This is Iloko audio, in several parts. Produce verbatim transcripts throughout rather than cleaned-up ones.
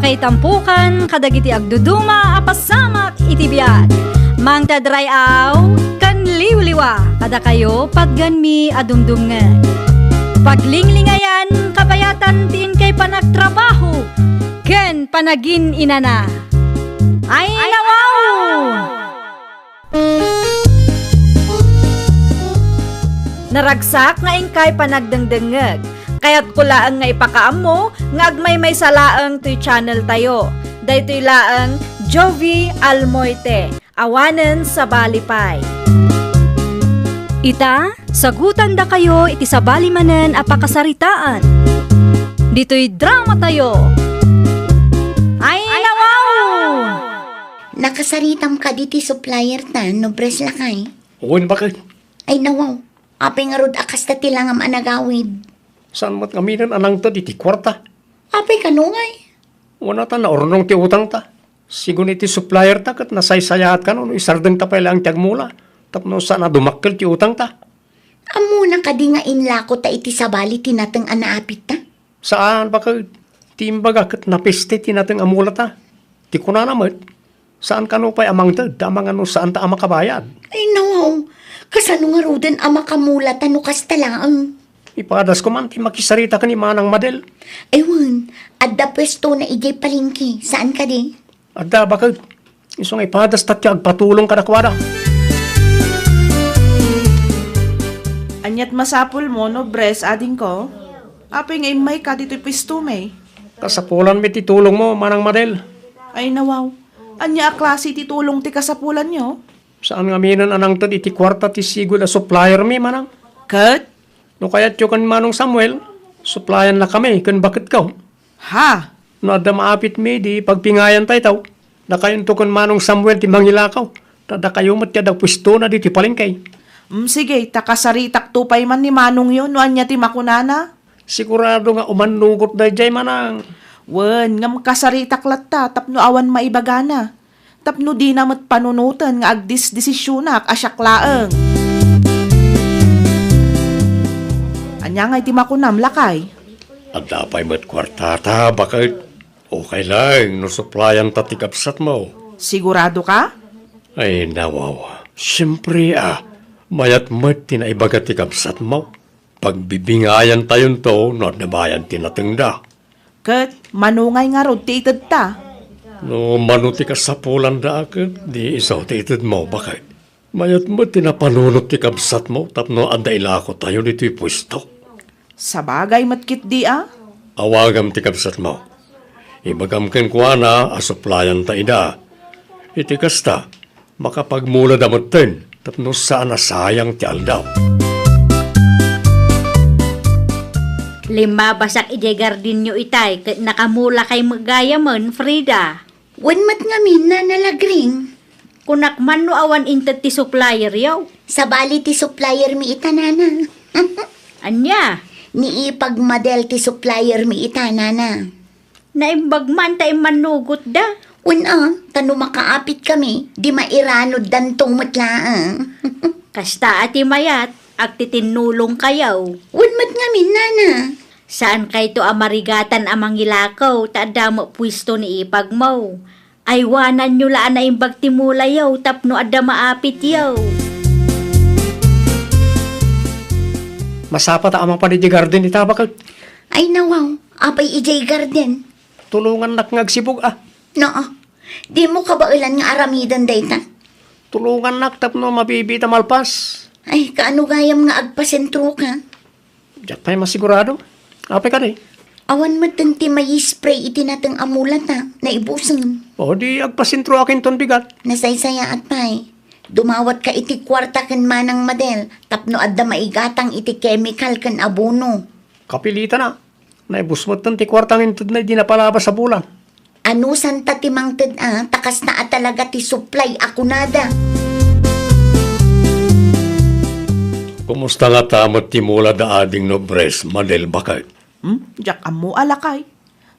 Kaitampukan kadagiti agduduma a pasamak iti biag. Mangted ray-aw ken liwliwa kadakayo patgenmi a dumdumngeg. Paglinglingayan, kabayatan ti inkay panagtrabaho ken panagin-inana. Ay, nawaw! Naragsak nga inkay panagdengdengngeg. Kayatko laeng nga ipakaammo nga agmaymaysa laeng toy channel tayo. Daytoy laeng Jovie Almoite, awanen sabali pay. Ita, sagutandakayo iti sabali manen a pakasaritaan. Ditoy drama tayo. Ay, nawaw! Nakasaritam kadi ti supplier ta, no bres lakay? Wen, baket. Ay, nawaw. Apay ngarud a kasta ti langam a nagawid? Saan met ngaminen a nangted iti kuarta? Apay kano ngay? Wen a ta naurnong ti utangta. Sigun iti supplier ta ket nasaysayaat kano no isardengta pay laeng ti agmula tapno saan a dumakkel ti utangta. Ammona kadi nga inlako ta iti sabali ti nateng a naapitta? Saan, baket. Ti imbaga ket napiste ti nateng a mulata. Ti kunana met, saan kano pay a mangted ta amangan no saanta a makabayad. Ay, nawaw. Kasano ngaruden a makamulata no kasta laeng? Ipadasko man ti makisarita ken ni Manang Madel. Ay, wen, adda puestona idiay palengke. Saan kadi? Adda, baket. Isu nga ipadasta ti agpatulong kadakuada. Aniat masapulmo no bres, adingko? Apay nga immayka ditoy puestomi? Kasapulanmi ti tulongmo, Manang Madel. Ay, nawaw. Ania a klase ti tulong ti kasapulanyo? Saan ngaminen a nangted iti kuarta ti sigud a suppliermi, Manang. Ket? No kayatyo ken Manong Samuel, suppliannakami ken baketko. Ha? No adda maapitmi, di pagpingayan tayo. Dakayonto ken Manong Samuel ti mangilakaw, ta dakayo met ti adda puestona ditoy palengke. Mm, sige, ta kasaritakto pay man ni manongyo no ania ti makunana. Sigurado nga umannugot daydiay, Manang. Wen, ngem kasaritak latta tapno awan maibagana. Tapno dina met panunoten nga agdesdesisionak a siak laeng. Ania ngay ti makunam, lakay? Adda pay met kuartata, baket. Okay laeng no supplianta ti kabsatmo. Sigurado ka? Ay, nawaw. Siempre, a. Mayat met ti naibaga ti kabsatmo. Pagbibingayantayonto no adda bayad ti natengda. Ket mano ngay ngarud ti itedta? No mano ti kasapulanda, ket di isu ti itedmo, baket. Mayat met ti napanunot ti kabsatmo tapno adda ilakotayo ditoy puesto. Sabagay met ketdi a. Awagam ti kabsatmo. Ibagam kenkuana a supplianta ida. Iti kasta, makapagmulada metten tapno saan a sayang ti aldaw. Limmabasak idiay gardenyo itay ket nakamulakay met gayamen, Frida. Wen met ngamin, Nana Lagring. Kunak man no awan inted ti supplieryo. Sabali ti suppliermi ita, Nana. Ania? Ni Ipag Madel ti suppliermi ita, Nana. Naimbag man ta immannugotda. Wen a, ta no makaapitkami, di mairanuddanto met laeng. Kasta a ti mayat, agtitinnulongkayo. Wen met ngamin, Nana. Saankayto a marigatan a mangilakaw ta adda met puesto ni ipagmo. Aywananyo la a naimbag ti mulayo tapno adda maapityo. Masapa ta a mapan idiay garden ita, baket. Ay, nawaw, apay idiay garden? Tulongannak nga agsibug a. Naa, dimo kabaelan nga aramiden dayta? Tulongannak tapno mabibiit a malpas. Ay, kaano gayam nga agpasentroka? Diak pay masigurado. Apay kadi? Awan metten ti maispray iti nateng a mulata, naibusen. O, di agpasentroak inton bigat. Nasaysayaat pay. Dumawatka iti kuarta ken Manang Madel tapno adda maigatang iti kemikal ken abono. Kapilitan a. Naibus metten ti kuarta nga intedna idi napalabas a bulan. Anusanta ti mangted a, ta kasta a talaga ti supply a kunada. Kumusta ngata met ti mula da ading no bres, Madel, baket? Hmm? Diak ammo a, lakay.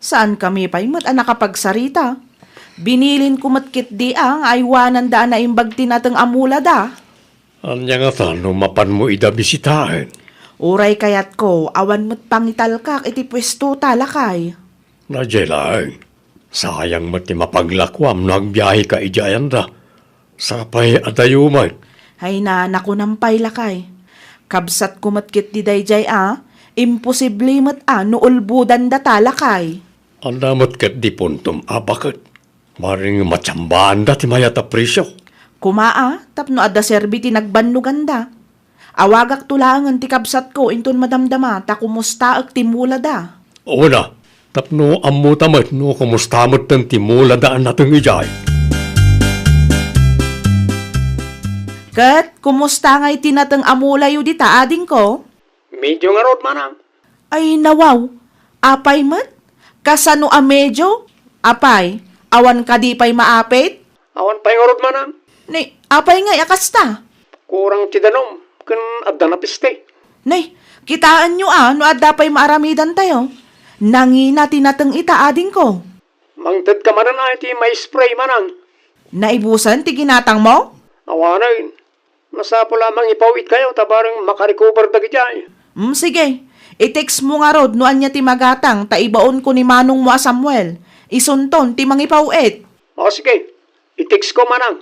Saankami pay met a nakapagsarita. Binilinko met ketdi a nga aywananda a naimbag ti nateng a mula da. Ania ngata no mapanmo ida bisitaen? Uray kayatko, awan met pangitalkak iti puestota, lakay. Daydiay laeng. Sayang met ti mapaglakuam no agbiaheka idiay anda. Sapay a dayo met. Ay na, nakunam pay lakay. Kabsatko met ketdi daydiay a, imposible met a no ulbodandata lakay. Anda met ketdi puntom a baket. Bareng matsamba anda ti mayat a presio. Kuma a, tapno adda serbi ti nagbannoganda. Awagakto laengen ti kabsatko inton madamdama ta kumustaek ti mulada. Una, tapno ammota met no kumusta metten ti mulada a nateng idiay. Ket kumusta ngay ti nateng a mulayo dita, adingko? Medio ngarud, manang. Ay, nawaw. Apay met? Kasano a medio? Apay, awan kadi pay maapit? Awan pay ngarud, manang. Ni, apay ngay a kasta? Kurang ti danum, ken adda napiste. Ni, kitaenyo a no adda pay maaramidantayo. Nangina ti nateng ita, adingko. Mangtedka manen a iti ma-spray, manang. Naibusen ti ginatangmo? Awanen. Masapul a mangipawitkayo ta bareng makarecover dagiti ay. Mm, sige. I-text mo ngarud no ania ti magatang ta ibaonko ni manongmo a Samuel. Isunton ti mangipawit. O, sige. I-text ko, manang.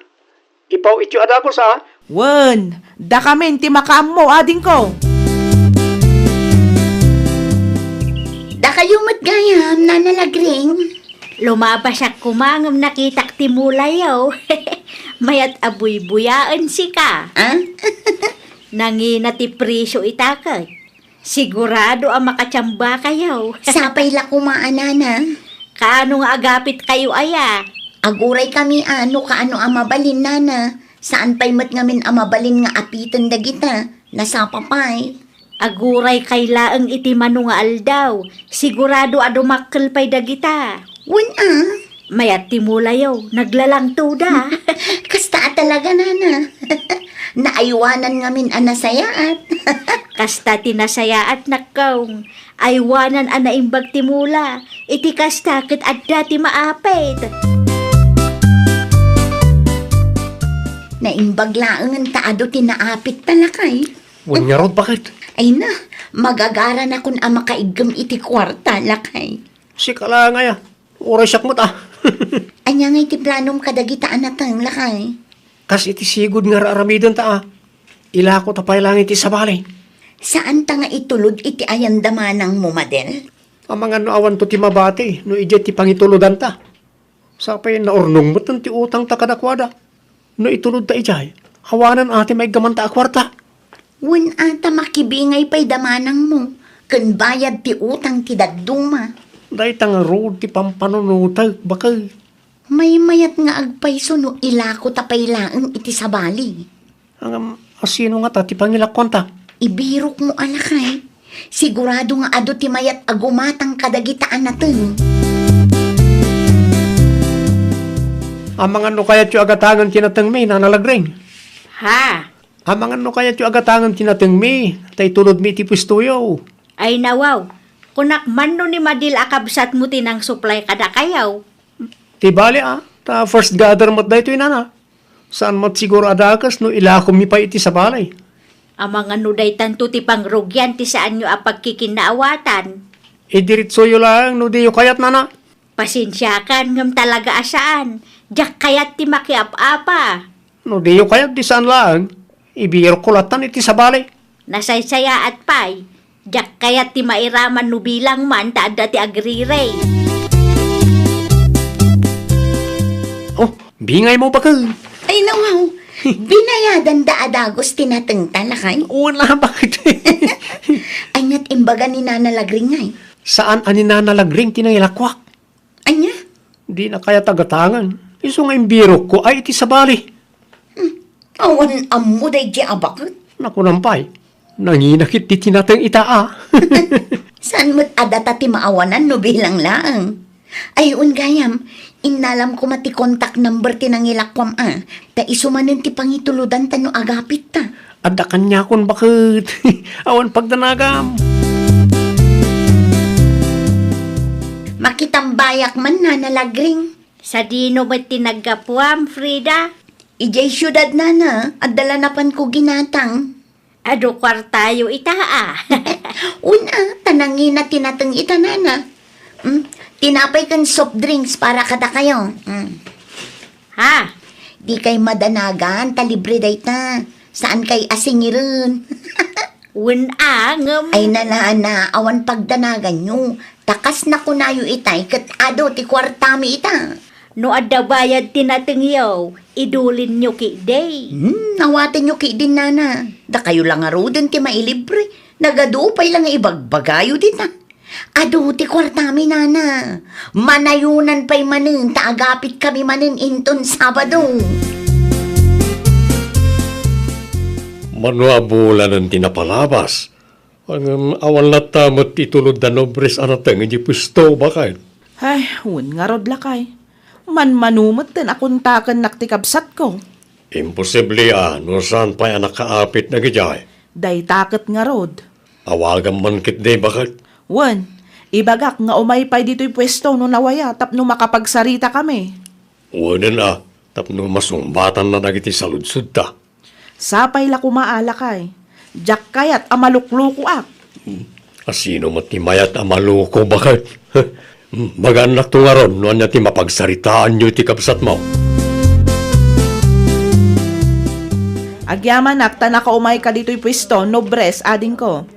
Ipawityo a dagus, a? Wen, dakamin ti makaammo, adingko. Dakayo met gayam, Nana Lagring. Lumabasak koma ngem nakitak ti mulayo. Mayat a buybuyaen sika. Ah? Nangina ti presyo ita ket. Sigurado a makatsamba kayo. Sapay la koma a, nana. Kaano nga agapit kayo aya? Aguray kami a no kaano a mabalin, nana. Saan pay met ngamin a mabalin nga apiten dagita. Nasapa pay. Aguray kay laeng iti mano nga aldaw. Sigurado a dumakkel pay dagita. Wen a. Mayat ti mulayo, naglalangtoda. Kasta a talaga, nana. Naaywanan ngamin a nasayaat. Kasta ti nasayaat, nakkong. Aywanan a naimbag ti mula. Iti kasta ket adda ti maapit. Naimbag laengen ta adu ti naapit ta, lakay. Wen ngarud, baket? Ay na, magagaranakon a makaiggem iti kuarta, lakay. Sika laeng aya. Uray siak met a. Ania ngay ti planom kadagita a nateng, lakay? Kas iti sigud nga ar-aramidenta a, ilako ta pay laeng iti sabali. Saan ta nga itulod iti ayanda manangmo, Madel? Amangan no awanto ti mabati no idiay ti pangitulodanta. Sapay naurnong metten ti utangta kadakuada. No itulodta idiay, awanen a ti maiggamanta a kuarta. Wen a ta makibingay pay da manangmo ken bayad ti utang ti dadduma. Dayta ngarud ti pampanunotek, baket. Maymayat nga agpayso no ilako ta pay laeng iti sabali. Ngem, asino ngata ti pangilakuanta? Ibirokmo a, lakay. Sigurado nga adu ti mayat a gumatang kadagita a nateng. Amangan no kayatyo a gatangen ti natengmi, Nana Lagring? Ha? Amangan no kayatyo a gatangen ti natengmi, ta itulodmi iti puestoyo. Ay, nawaw. Kunak man no ni Madil a kabsatmo ti nangsuplay kadakayo. Ti bali a, ta first gather met daytoy, nana. Saan met siguro a dakes no ilakommi pay iti sabali. Amangan no daytanto ti pangrugian ti saanyo a pagkikinnaawatan. Idiretsoyo laeng no diyo kayat, nana. Pasensiakan, ngem talaga a saan. Diak kayat ti makiap-apa. No diyo kayat, di saan laeng. Ibirokko lattan iti sabali. Nasaysayaat pay. Diak kayat ti mairaman no bilang man ta adda ti agrirey. Oh, bingaymo, baket. Ay, nawaw. Binayadanda a dagus ti natengta, lakay? Wen a, baket? Aniat imbaga ni Nana Lagring ngay? Saan a ni Nana Lagring ti nangilakuak. Ania? Dina kayat a gatangen. Isu nga imbirokko ay iti sabali. Hmm. Awan ammo daydiay a baket. Nakunam pay. Nangina ketdi ti nateng ita a. Saan met a data ti maawanan no bilang laeng? Ay, wen gayam, innalam koma ti contact number ti nangilakuam a. Ta isu manen ti pangitulodanta no agapitta. Adda kaniakon, baket. Awan pagdanagam. Makitambayak man, Nana Lagring. Sadino met ti naggapuam, Frida? Idiay siudad, nana, adda la napanko ginatang. Adu kuartayo ita a. Wen a, ta nangina ti nateng ita, nana. Hmm, Tinapay ken soft drinks para kadakayo. Mm. Ha? Dikay madanagan, ta libre dayta. Saankay a singiren. Wen a, ngem Ay, nana, awan pagdanaganyo. Ta kas nakunayo itay, ket adu ti kuartami ita. No adda bayad ti natengyo, idulinyo ketdi. Hmm, awatenyo ketdin, nana. Dakayo la ngaruden ti mailibre. Nagadu pay la nga ibagbagayo dita. Adu ti kuartami, nana. Manayonan pay manen ta agapitkami manen inton Sabado. Mano a bulanen ti napalabas? Ngem awan latta met itulod da Nobres a nateng idiay puesto, baket. Ay, wen ngarud, lakay. Manmano metten a kontakennak ti kabsatko. Imposible a no saan pay a nakaapit dagidiay. Dayta ket ngarud. Awagam man ketdi, baket. Wen, ibagak nga umay pay ditoy puesto no nawaya tapno makapagsaritakami. Wenen a, tapno masungbatanna dagiti saludsodta. Sapay la koma a, lakay. Diak kayat a maluklukoak. Hmm. A sino met ti mayat a maluko, baket? Hmm, bagaannakto ngarud no ania ti mapagsaritaanyo iti kabsatmo. Agyamanak ta nakaumayka ditoy puesto, Nobres, adingko.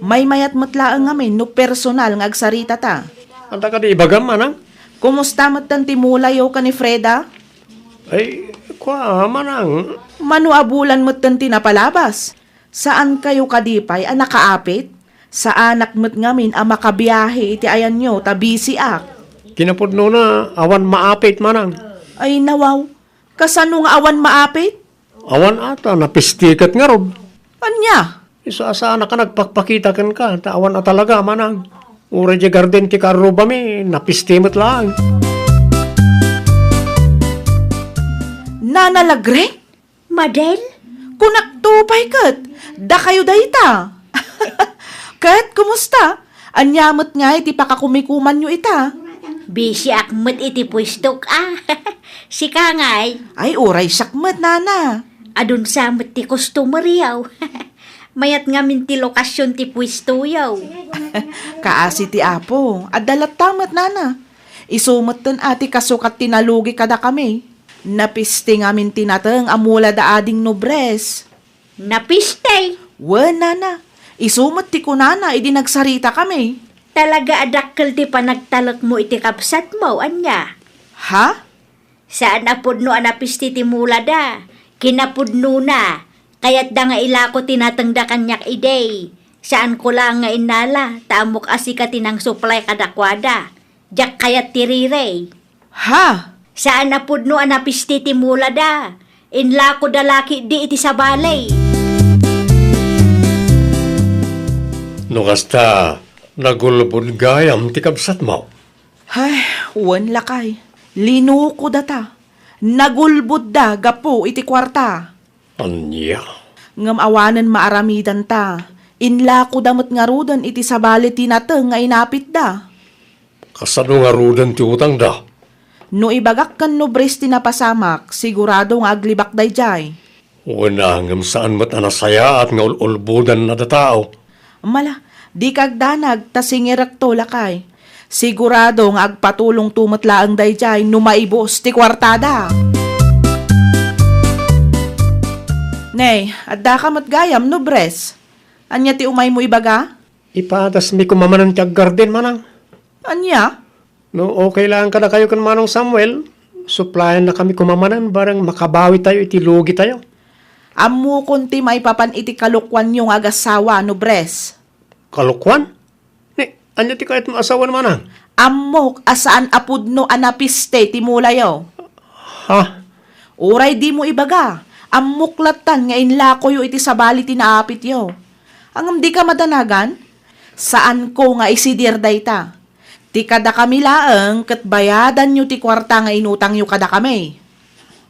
Maymayat met laeng ngamin no personal nga agsaritata. Adda kadi ibagam, manang? Kumusta metten ti mulayo ken ni Freda? Ay, kua, manang. Mano a bulan metten ti napalabas? Saankayo kadi pay a nakaapit? Saanak met ngamin a makabiahe iti ayanyo ta bisiak. Kinapudnona, awan maapit, manang. Ay, nawaw. Kasano nga awan maapit? Awan ata, napisti ket ngarud. Ania? Isu a saanak a nagpakpakita kenka, ta awan a talaga, manang. Uray diay garden ti karrubami, napisti met laeng. Nana Lagre? Madel? Kunakto pay ket, dakayo dayta. Ket, kumusta? Ania met ngay ti pakakumikumanyo ita? Bisiak met iti puestok a. Sika ngay? Ay, uray siak met, nana. Adun sa met ti customer yaw. Mayat ngamin ti lokasion ti puesto yaw. Kaasi ti Apo, adda latta met, nana. Isu metten a ti kasukat ti nalugi kadakami. Napisti ngamin ti nateng a mula da ading Nobres. Napisti? Wen, nana. Isu met ti kunana idi nagsaritakami. Talaga a dakkel ti panagtalekmo iti kabsatmo, ania? Ha? Saan a pudno a napisti ti mula da. Kinapudnona, kayatda nga ilako ti natengda kaniak idi. Saanko laeng nga innala, ta ammok a sika ti nangsuplay kadakuada. Diak kayat ti rirey. Ha? Saan a pudno a napisti ti mula da. Inlako da la ketdi iti sabali. No kasta, nagulbod gayam ti kabsatmo? Ay, wen lakay. Linuko data. Nagulbod da gapu iti kuarta. Ania? Ngem awanen maaramidanta. Inlako da met ngaruden iti sabali ti nateng nga inapitda. Kasano ngaruden ti utangda? No ibagak ken Nobres ti napasamak, sigurado nga aglibak daydiay. Wen a, ngem saan met a nasayaat nga ul-ulbodanna da tao. Mala, dika agdanag ta singirekto, lakay. Sigurado nga agpatulongto met laeng daydiay no maibus ti kuartada. Nay, addaka met gayam, Nobres. Ania ti umaymo ibaga? Ipadasmi koma manen ti aggarden, manang. Ania? No okay laeng kadakayo ken Manong Samuel, suppliennakami koma manen bareng makabawitayo iti lugitayo. Ammokon ti maipapan iti kalokuanyo nga agassawa, Nobres. Kalokuan? Ni, ania ti kayatmo a sawen, manang? Ammok a saan a pudno a napiste ti mulayo. Ha? Uray dimo ibaga, ammok lattan nga inlakoyo iti sabali ti naapityo. Ngem dika madanagan? Saanko nga isidir dayta. Ti kadakami laeng ket bayadanyo ti kuarta nga inutangyo kadakami.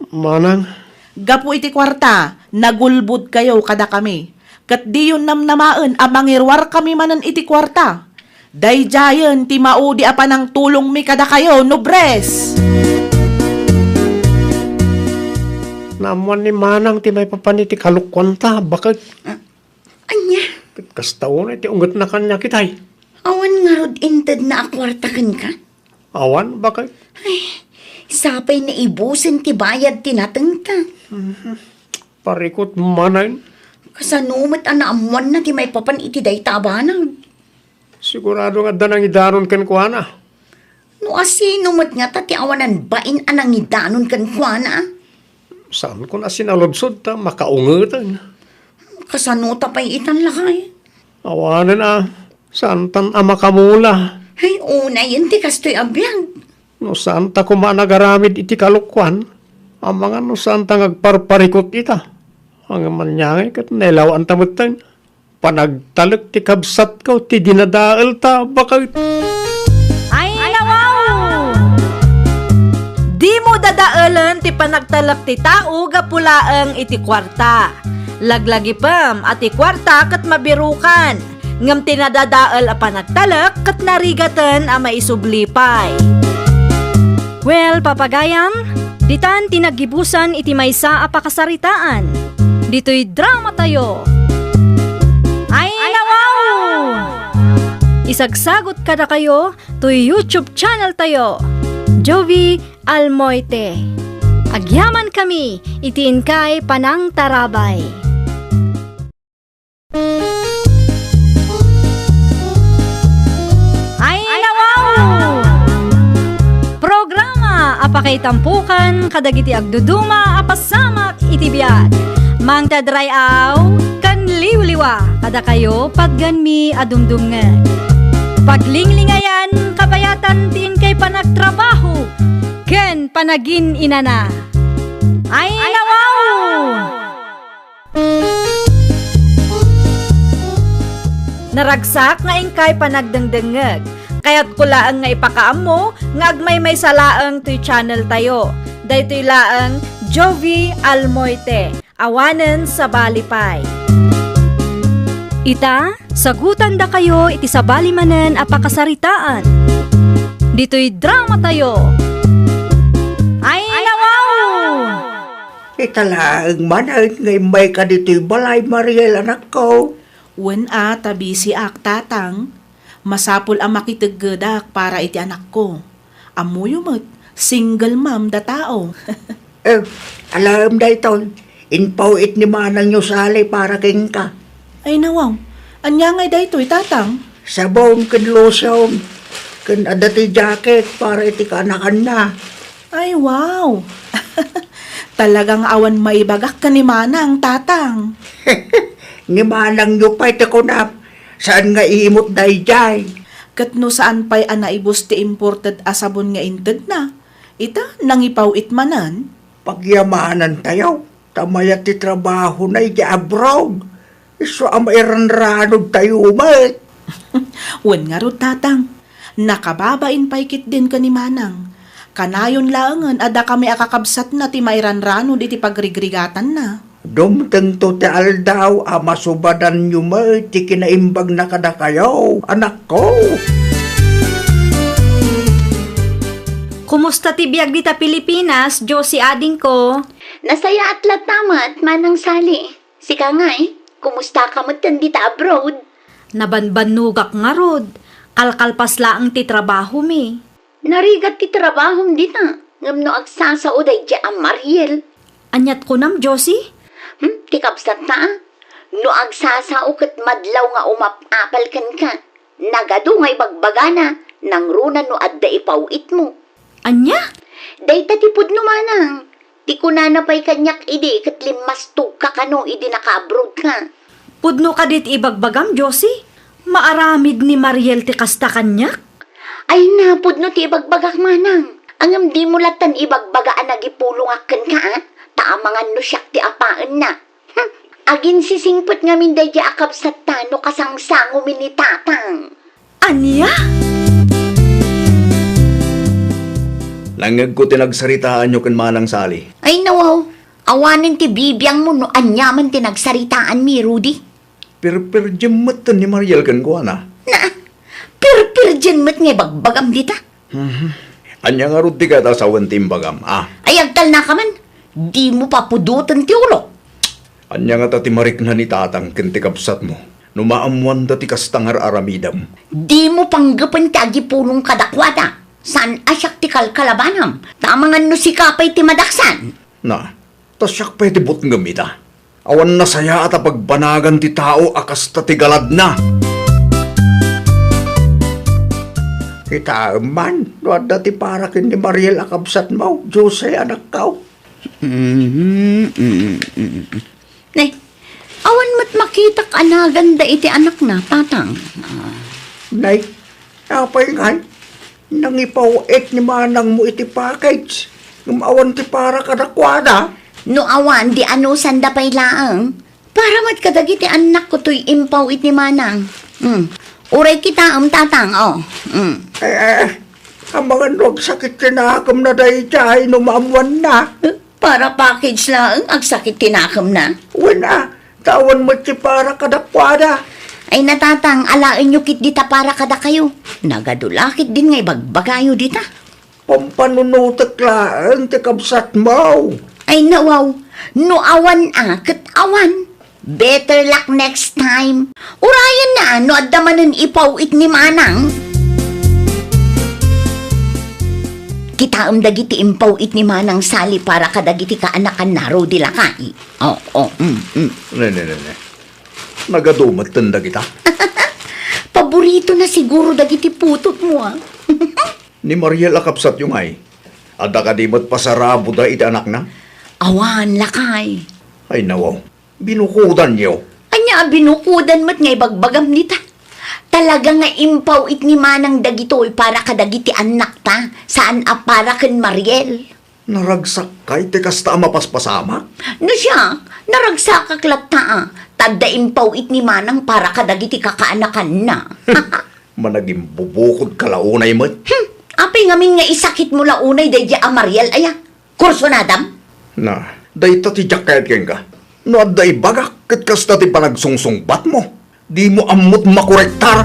Manang. Gapu iti kuarta, nagulbodkayo kadakami. Ket diyo namnamaen a mangiruarkami manen iti kuarta. Daydiayen ti maudi a panangtulongmi kadakayo, Nobres! Naammoan ni Manang ti maipapan iti kalokuanta, baket. Ania? Ket kasta unay ti ungetna kaniak itay. Awan ngarud intedna a kuarta kenka? Awan, baket. Sapay naibusen ti bayad ti natengta. Parikut manen. Kasano met a naammoanna ti maipapan iti dayta a banag? Sigurado nga adda nangidanon kenkuana. No asino met ngata ti awanan bain a nangidanon kenkuana? Saanko a sinaludsod ta makaungeten. Kasano ta pay itan, lakay? Awanen a, saantan a makamula. Ay, unayen ti kastoy a biag. No saanta koma a nagaramid iti kalokuan, amangan no saanta nga agparparikut ita. Ngem ania ngay ket nailaw-anta metten. Panagtalek ti kabsatko ti dinadaelta, baket. Ay, nawaw! Dimo dadaelen ti panagtalek ti tao gapu laeng iti kuarta. Laglagipem a ti kuarta ket mabirukan, ngem ti nadadael a panagtalek ket narigaten a maisubli pay. Well, papagayam, ditan ti naggibusan iti maysa a pakasaritaan. Ditoy dramatayo. Ay, nawaw! Isagsagot kadakayo toy YouTube channel tayo, Jovie Almoite. Agyamankami iti inkay panangtarabay. Ay, nawaw! Programa a pakaitampokan kadagiti agduduma a pasamak iti biag. Mangted ray-aw ken liwliwa kadakayo patgenmi a dumdumngeg. Paglinglingayan, kabayatan ti inkay panagtrabaho ken panagin-inana. Ay, nawaw! Naragsak nga inkay panagdengdengngeg. Kayatko laeng nga ipakaammo nga agmaymaysa laeng toy channel tayo. Daytoy laeng Jovie Almoite, awanen sabali pay. Ita, sagutandakayo iti sabali manen a pakasaritaan. Ditoy dramatayo. Ay, nawaw! Ita laeng manen nga immayka ditoy balay, Mariel, anakko. Wen a, ta bisiak, tatang. Masapul a makiteggedak para iti anakko. Ammoyo met, single mom da tao. Eh, alaem daytoy. Impaw-it ni manangyo Sally para kenka. Ay, nawaw. Ania ngay daytoy, tatang? Sabon ken lotion. Ken adda ti jacket para iti kaanakanna. Ay, wow! Talagang awan maibagak ken ni Manang, Tatang. Ni Manangyo pay ti kunam, saan nga imot daydiay? Ket no saan pay a naibus ti imported a sabon nga intedna, ita, nangipaw-it manen? Pagyamanan tayo, ta mayat ti trabahona idiay abroad. Isu a mairanranod tayo met. Wen ngarud, Tatang. Nakababain pay ketdin ken ni Manang. Kanayon laengen a dakami a kakabsatna ti mairanranod iti pagrigrigatanna. Dumtengto ti aldaw a masubadanyo met ti kinaimbagna kadakayo, anakko. Kumusta ti biag dita Pilipinas, Josie adingko? Nasayaat latta met, Manang Sally. Sika ngay, kumusta ka met dita abroad? Nabanbannogak ngarud. Kalkalpas laeng ti trabahomi. Narigat ti trabahom dita, ngem no agsasao daydiay a Mariel. Aniat kunam, Josie? Hmm, ti kabsatta, a? No agsasao ket madlaw nga umap-apal kenka, nagadu nga ibagbagana, nangruna no adda ipaw-itmo. Ania? Dayta ti pudno, Manang. Ti kunana pay kaniak idi ket limmastogka kano idi naka-abroad ka. Pudno kadi ti ibagbagam, Josie? Maaramid ni Mariel ti kasta kaniak? Ay na, pudno ti ibagbagak, Manang. Ngem dimo lattan ibagbaga a nagipulongak kenka, a? Ta amangan no siak ti apaenna. Hmm, aginsisingpet ngamin daydiay a kabsatta no kasangsangomi ni Tatang. Ania? Nangngegko ti nagsaritaanyo ken Manang Sally. Ay, nawaw. Awanen ti bibiangmo no ania man ti nagsaritaanmi, Rudy. Pirpirdiem metten ni Mariel kenkuana. Na, pirpirdien met nga ibagbagam dita. Mhm. Ania ngarud ti kayat a sawen ti imbagam, a? Ay, agtalnaka man. Dimo papudoten ti ulo. Ania ngata ti marikna ni Tatang ken ti kabsatmo no maammoanda ti kasta nga ar-aramidem? Dimo panggepen ti agipulong kadakuada. Saan a siak ti kalkalabanam, ta amangan no sika pay ti madaksan. Na, ta siak pay ti butngem ita. Awan nasayaat a pagbanagan ti tao a kasta ti galadna. Kitaem man no adda ti para ken ni Mariel a kabsatmo, Jose, anakko. Mhm, mm, mm, mm. Ne, awan met makitak a naganda iti anakna, tatang. Ah. Nay, apay ngay? Nangipaw-it ni manangmo iti package, ngem awan ti para kadakuada. No awan, di anusanda pay laeng. Para met kadagiti annakko toy impaw-it ni manang. Hmm. Uray kitaem, tatang, oh. Hmm. Eh, eh, amangan no agsakit ti nakemna daydiay no maammoanna. Eh, para package laeng, agsakit ti nakemna. Wen a, ta awan met ti para kadakuada. Ay, natatang, alaenyo ketdi ta para kadakayo. Nagadu la ketdin nga ibagbagayo dita. Pampanunotek laeng ti kabsatmo. Ay, nawaw, no awan a, ket awan. Better luck next time. Urayenna no adda manen ipaw-it ni manang. Kitaem dagiti impaw-it ni manang Sally para kadagiti kaanakanna, Rudy, lakay. Oh, oh, mm, mm. Ne, ne, ne, ne. Nagadu metten dagita. Paboritona siguro dagiti putotmo, ah. Ni Mariel a kabsatyo ngay, adda kadi met pasaraboda iti anakna? Awan, lakay. Ay, nawaw. Binukodanyo. Ania a binukodan met nga ibagbagam dita? Talaga nga impaw-it ni manang dagitoy para kadagiti annakta, saan a para ken Mariel. Naragsakkay ti kasta a mapaspasamak? No siak, naragsakak latta, a, ta adda impaw-it ni manang para kadagiti kakaanakanna. Managimbubukodka la unay met. Hmm, apay ngamin nga isakitmo la unay daydiay a Mariel aya? Kursunadam? Na, dayta ti diak kayat kenka. No adda ibagak ket kasta ti panagsungsungbatmo, dimo ammot makorektar.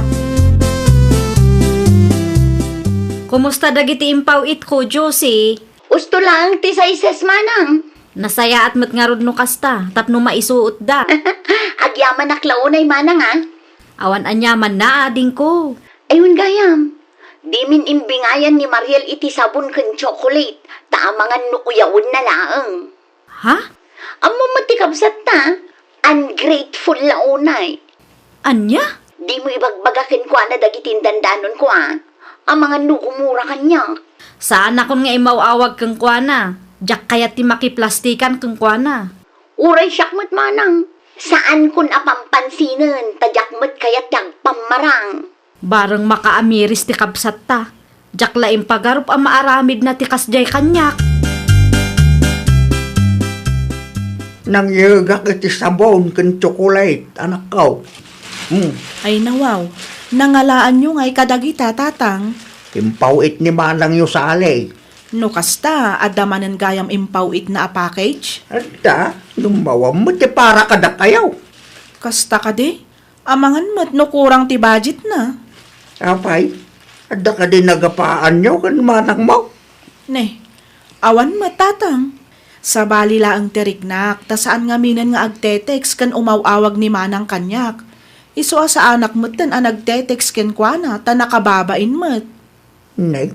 Kumusta dagiti impaw-itko, Josie? Usto laeng ti size, manang. Nasayaat met ngarud no kasta, tapno maisuotda. Agyamanak la unay, manang, a. Awan aniamanna, adingko. Ay, wen gayam. Dimin imbingayan ni Mariel iti sabon ken chocolate, ta amangan no uyawenna laeng. Ha? Ammom met ti kabsatta, ungrateful la unay. Ania? Dimo ibagbaga kenkuana dagiti indandanonko, a. Amangan no gumura kaniak. Saanakon nga imaw-awag kenkuana. Diak kayat ti makiplastikan kenkuana. Uray siak met manang. Saankon a pampansinen, ta diak met kayat ti agpammarang. Bareng makaamiris ti kabsatta. Diak la impagarup a maaramidna ti kasdiay kaniak. Nangyegak iti sabon ken tsokolate, anakko. Hmm. Ay, nawaw. Nangalaanyo ngay kadagita, tatang? Impaw-it ni manangyo, Sally. No kasta, adda manen gayam impaw-itna a package? Adda, ngem awan met ti para kadakayo. Kasta kadi? Amangan met no kurang ti budgetna. Apay, adda kadi nagapaanyo ken manangmo? Ne, awan met, tatang. Sabali laeng ti riknak, ta saan ngaminen nga agte-text ken umaw-awag ni manang kaniak. Isu a saanak metten a nagte-text kenkuana, ta nakababain met. Ne,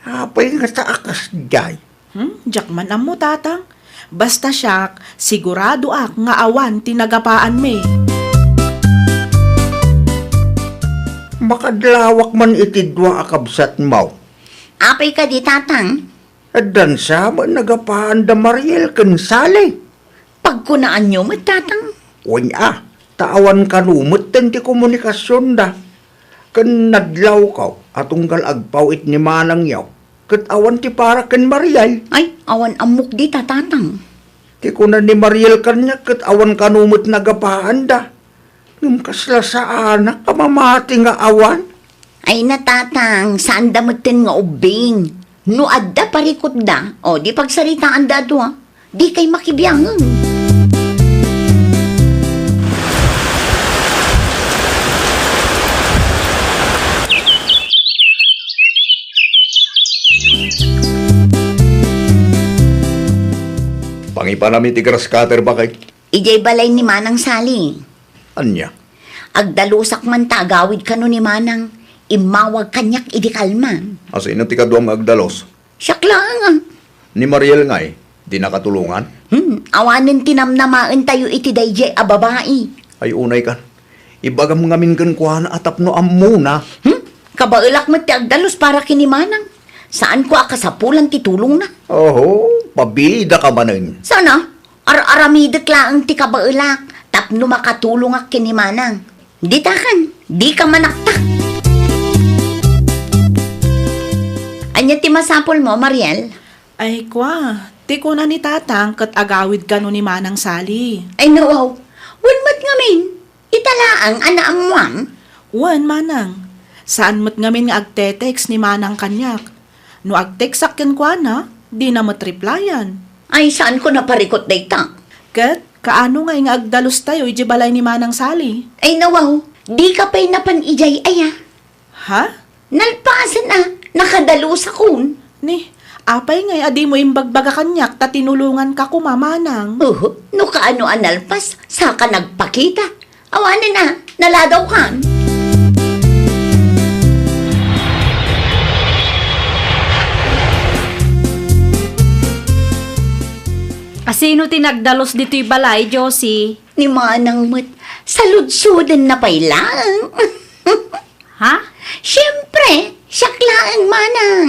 apay ngata a kasdiay? Hmm, diak man ammo, tatang. Basta siak, siguradoak nga awan ti nagapaanmi. Makadlawak man iti dua a kabsatmo. Apay kadi, tatang? Addan sa met nagapaanda Mariel ken Sally. Pagkunaanyo met, tatang? Wen a, ta awan kano metten ti komunikasionda. Ken nadlawko a tunggal agpaw-it ni manangyo, ket awan ti para ken Mariel. Ay, awan ammok dita, tatang. Ti kuna ni Mariel kaniak, ket awan kano met nagapaanda. Ngem kasla saanak a mamati nga awan. Ay, natatang, saanda metten nga ubbing. No adda parikutda, o, di pagsaritaanda a dua, dikay makibiangen. Pangipanam iti grass cutter, bakay. Idiay balay ni Manang Sali. Ania? Agdalusak man ta agawid kano ni Manang. Immawag kaniak idi kalman. A, sino ti kaduam nga agdalus? Siak laeng, a. Ni Mariel ngay, di nakatulongan? Hmm, awanen ti namnamaentayo iti daydiay a babai. Ay, unay kan. Ibagam ngamin kenkuana a tapno ammona. Hmm? Kabaelak met ti agdalus para ken ni Manang. Saanko a kasapulan ti tulongna. Oho, pabida ka manen. Sana, ar-aramidek laeng ti kabaelak tapno makatulongak ken ni Manang. Ditakan, dika manaktak. Ania ti masapulmo, Mariel? Ay, kua, ti kuna ni Tatang ket agawid kano ni Manang Sally. Ay, nawaw. Wen met ngamin, ita laeng a naammoam? Wen, Manang. Saan met ngamin nga agte-text ni Manang kaniak. No agteksak kenkuana, dina met replyan. Ay, saanko naparikut dayta. Ket, kaano ngay nga agdalustayo idiay balay ni Manang Sally? Ay, nawaw. Dika pay napan idiay aya? Ha? Nalpasen a, nakadalusakon. Ni, apay ngay a dimo imbagbaga kaniak ta tinulonganka koma, Manang? Uhu, no kaano a nalpas, saka nagpakita. Awanen a, naladawkan. A, sino ti nagdalus ditoy balay, Josie? Ni Manang met, saludsodenna pay laeng. Ha? Siempre, siak laeng, Manang.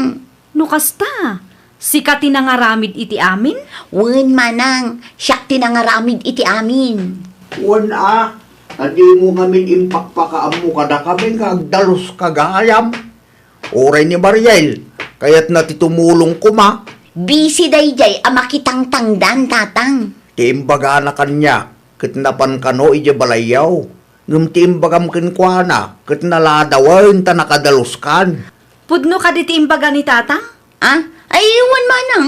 No kasta, sika ti nangaramid iti amin? Wen, Manang, siak ti nangaramid iti amin. Wen a, ta dimo ngamin impakpakaammo kadakami nga agdaluska gayam. Uray ni Mariel, kayatna ti tumulong koma. Busy daydiay a makitangtangdan, Tatang. Ti imbagana kaniak, ket napan kano idiay balayyo. Ngem ti imbagam kenkuana, ket naladawen ta nakadaluskan. Pudno kadi ti imbaga ni Tatang? Ah? Ay, wen, Manang.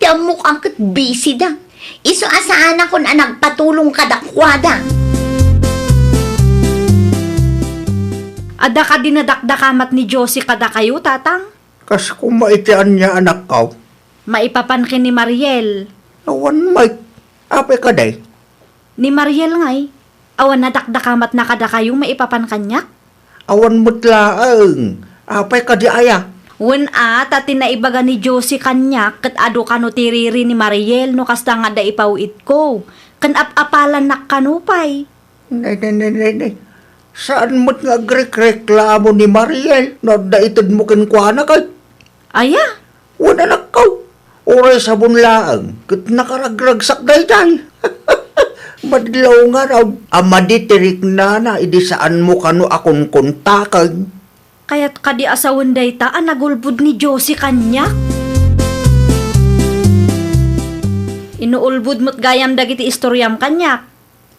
Ti ammok a ket busy da. Isu a saanakon a nagpatulong kadakuada. Adda kadi nadakdakamat ni Josie kadakayo, Tatang? Kas koma iti ania, anakko? Maipapan ken ni Mariel. Awan met. Apay kadi? Ni Mariel ngay, awan nadakdakamatna kadakayo maipapan kaniak? Awan met laeng. Apay kadi aya? Wen a, ta ti naibaga ni Josie kaniak ket adu kano ti riri ni Mariel no kasta nga adda ipaw-itko. Ken ap-apalannak kano pay. Nay, nay, nay, nay, nay. Saan met nga agrekreklamo ni Mariel no adda itedmo kenkuana kay? Aya? Wen, anakko, uray sabon laeng ket nakaragragsak daydiay. Madlaw ngarud a madi ti riknana idi saanmo kano a kunkuntaken. Kayat kadi a sawen dayta a nagulbod ni Josie kaniak? Inuulbod met gayam dagiti istoriam kaniak.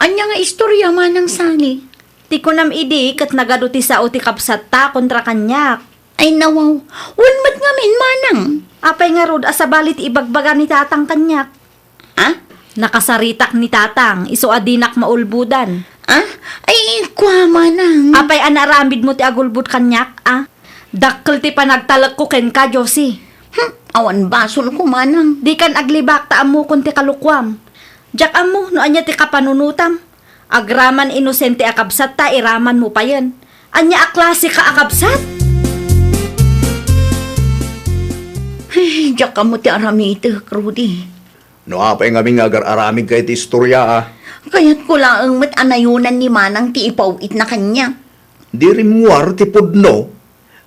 Ania nga istoria, Manang Sally? Ti kunam idi ket nagadu ti sao ti kabsatta kontra kaniak. Ay, nawaw. Wen met ngamin, Manang. Apay ngarud a sabali ti ibagbaga ni Tatang kaniak? Ah? Nakasaritak ni Tatang, isu a dinak maulbodan. Ah? Ay, kua, Manang. Apay a naaramidmo ti agulbod kaniak, a? Dakkel ti panagtalekko kenka, Josie. Hmm, awan basolko, Manang. Dikan aglibak ta ammokon ti kalokuam. Diak ammo no ania ti kapanunotam. Agraman inosente a kabsat ta iramanmo payen. Ania a klaseka a kabsat? Ay, diak ammo ti aramitek, Rudy. No apay ngamin nga agar-aramidka iti istoria, a? Kayatko laeng met a nayonan ni Manang ti ipaw-itna kaniak. Di rimmuar ti pudno.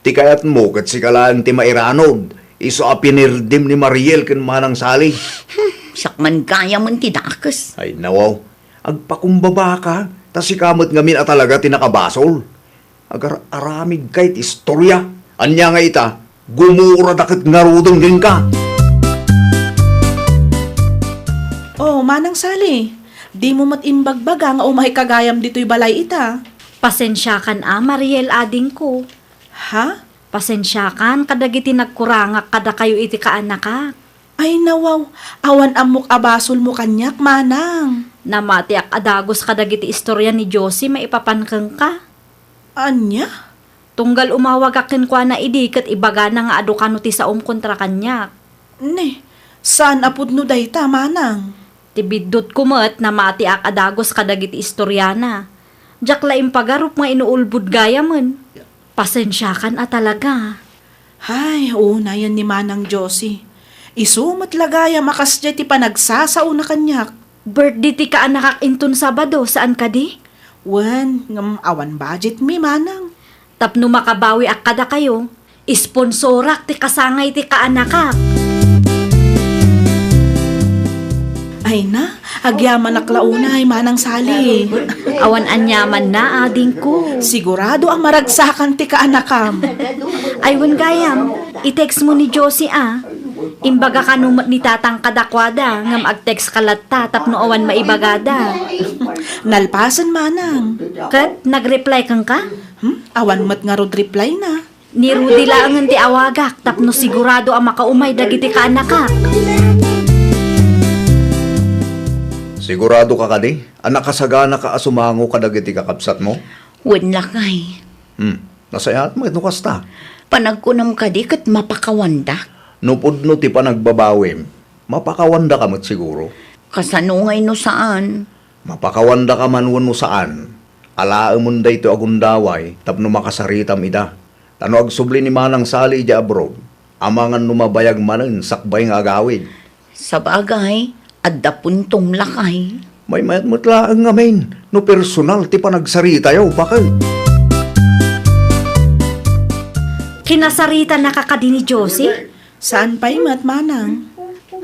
Ti kayatmo ket sika laeng ti mairanod, isu a pinirdim ni Mariel ken Manang Sally. Hmm, siak man gayamen ti dakes. Ay, nawaw. Agpakumbabaka, ta sika met ngamin a talaga ti nakabasol. Agar-aramidka iti istoria. Ania nga ita, gumurada ket ngaruden kenka. Oh, Manang Sally, dimo met imbagbaga nga umayka gayam ditoy balay ita. Pasensiakan a, Mariel, adingko. Ha? Pasensiakan kadagiti nagkurangak kadakayo iti kaanakak. Ay, nawaw, awan ammok a basolmo kaniak, Manang. Namatiak a dagus kadagiti istoria ni Josie maipapan kenka. Ania? Tunggal umawagak kenkuana idi ket ibagana nga adu kano ti saom kontra kaniak. Ne, saan a pudno dayta, Manang? Ti biddutko met, namatiak a dagus kadagiti istoriana. Diak la impagarup nga inuulbod gayamen. Pasensiakan a talaga. Hay, unayen ni Manang Josie. Isu met la gayam a kasdiay ti panagsasaona kaniak. Birthday ti kaanakak inton Sabado, saan kadi? Wen, ngem awan budget mi, Manang. Tapno makabawiak kadakayo, isponsorak ti kasangay ti kaanakak. Ay na, agyamanak la unay, Manang Sally. Awan aniamanna, adingko. Sigurado a maragsakan ti kaanakam. Ay, wen gayam, i-text mo ni Josie a. Imbaga kano met ni tatang kadakuada, ngem ag-text ka latta tapno awan maibagada. Nalpasen, Manang. Ket nag-reply kenka? Hmm? Awan met ngarud reply na. Ni Rudy laengen ti awagak tapno sigurado a makaumay dagiti kaanakak. Sigurado ka kadi a nakasaganaka a sumango kadagiti kakabsatmo? Wen, lakay. Hmm, nasayaat met no kasta. Panagkunam kadi ket mapakawandak? No pudno ti panagbabawim, mapakawandaka met siguro. Kasano ngay no saan? Mapakawandaka man wenno saan, alaemen daytoy a gundaway tapno makasaritam ida. Ta no agsubli ni Manang Sali idiay abroad, amangan no mabayag manen sakbay nga agawid. Sabagay, adda puntom, lakay. Maymayat met laeng ngamin no personal ti panagsaritayo, baket. Kinasaritanaka kadi ni Josie? Saan pay met, Manang?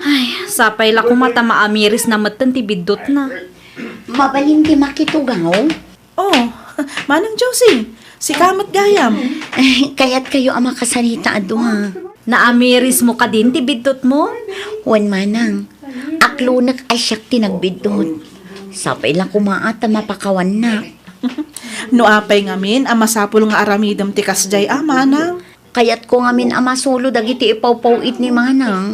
Ay, sapay la koma ta maamirisna metten ti biddutna. Mabalin ti makitugaw? Oh, Manang Josie, sika met gayam. Eh, kayatkayo a makasarita a dua. Naamirismo kadin ti biddutmo? Wen, Manang. Aklonek a siak ti nagbiddut. Sapay la koma a ta mapakawannak. No apay ngamin a masapul nga aramidem ti kasdiay a, Manang? Kayatko ngamin a masulo dagiti ipawpaw-it ni Manang.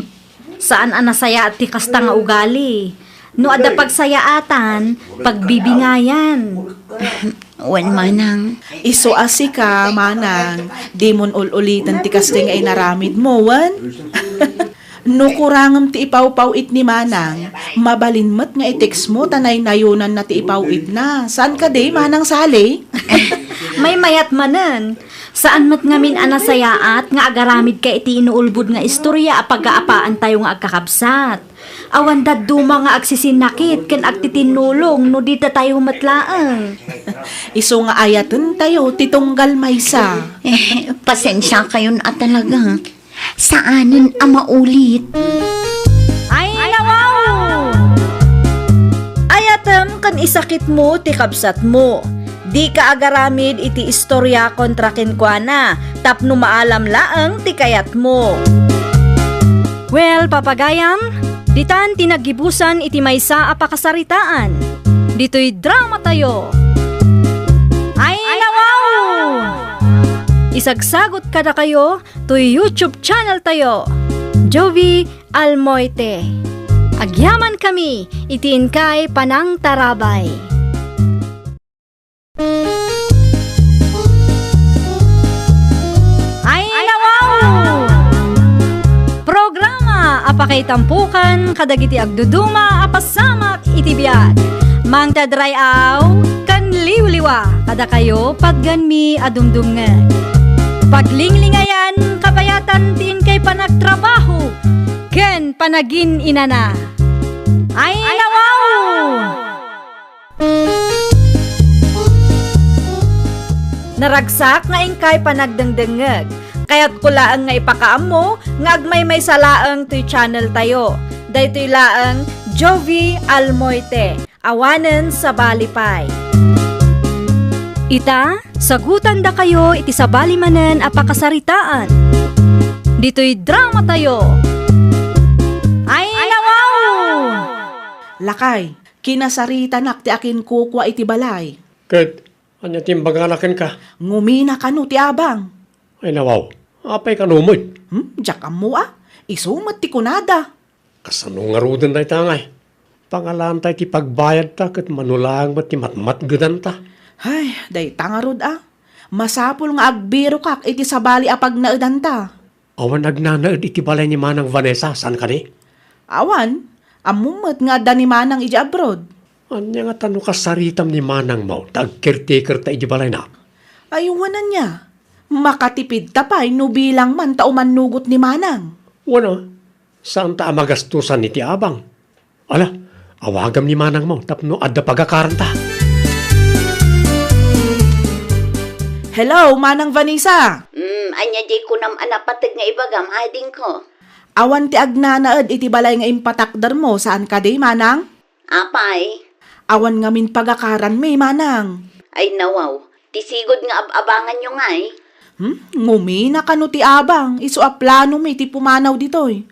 Saan a nasayaat ti kasta nga ugali. No adda pagsayaatan, pagbibingayan. Wen, Manang. Isu a sika, Manang, dimon ul-uliten ti kasta nga inaramidmo, wen? No kurangem ti ipawpaw-it ni Manang, mabalin met nga i-textmo ta naynayonanna ti ipaw-itna. Saan kadi, Manang Sally? Maymayat manen. Saan met ngamin a nasayaat nga agaramidka iti inuulbod nga istoria a pagaapaantayo nga agkakabsat. Awan dadduma nga agsisinnakit ken agtitinnulong no di datayo met laeng. Isu nga ayatentayo ti tunggal maysa. Eh, pasensiakayon a talaga. Saanen a maulit. Ay, nawaw! Ayatem ken isakitmo ti kabsatmo. Dika agaramid iti istoria kontra kenkuana tapno maalam laeng ti kayatmo. Well, papagayam, ditan ti naggibusan iti maysa a pakasaritaan. Ditoy dramatayo. Ay, nawaw! Isagsagot kadakayo toy YouTube channel tayo, Jovi Almoite. Agyaman kami iti inkay panangtarabay. Ay, nawaw! Programa a pakaitampukan kadagiti agduduma a pasamak iti biag. Mangted ray-aw ken liwliwa kadakayo patgenmi a dumdumngeg. Paglinglingayan, kabayatan ti inkay panagtrabaho ken panagin-inana. Ay, nawaw! Naragsak nga inkay panagdengdengngeg. Kayatko laeng nga ipakaammo nga agmaymaysa laeng toy channel tayo. Daytoy laeng Jovi Almoite. Awanen sabali pay. Ita, sagutandakayo iti sabali manen a pakasaritaan. Ditoy dramatayo. Ay, nawaw! Lakay, kinasaritanak ti akinkukua iti balay. Ket ania ti imbagana kenka? Ngumina kano ti abang. Ay, nawaw. Apay kano met? Hmm, diak ammo a. Isu met ti kunada. Kasano ngaruden dayta ngay? Pangalaanta iti pagbayadta ket mano laeng met ti matmatgedanta. Hay, dayta ngarud a. Masapul nga agbirokak iti sabali a pagnaedanta. Awan agnanaed iti balay ni Manang Vanessa, saan kadi? Awan, ammom met nga adda ni Manang idiay abroad. Ania ngata no kasaritam ni Manangmo ta agcaretakerta idiay balayna? Ay, wen ania. Makatipidta pay no bilang man ta umannugot ni Manang. Wen a, saanta a magastosan iti abang. Ala, awagam ni Manangmo tapno adda pagakaranta. Hello, Manang Vanessa! Mm, ania diay kunam a napateg nga ibagam, adingko? Awan ti agnanaed iti balay nga impatakdermo, saan kadi, Manang? Apay? Awan ngamin pagakaranmi, Manang. Ay, nawaw. Ti sigud nga ab-abanganyo ngay? Hmm? Ngumina kano ti abang, isu a planomi ti pumanaw ditoy.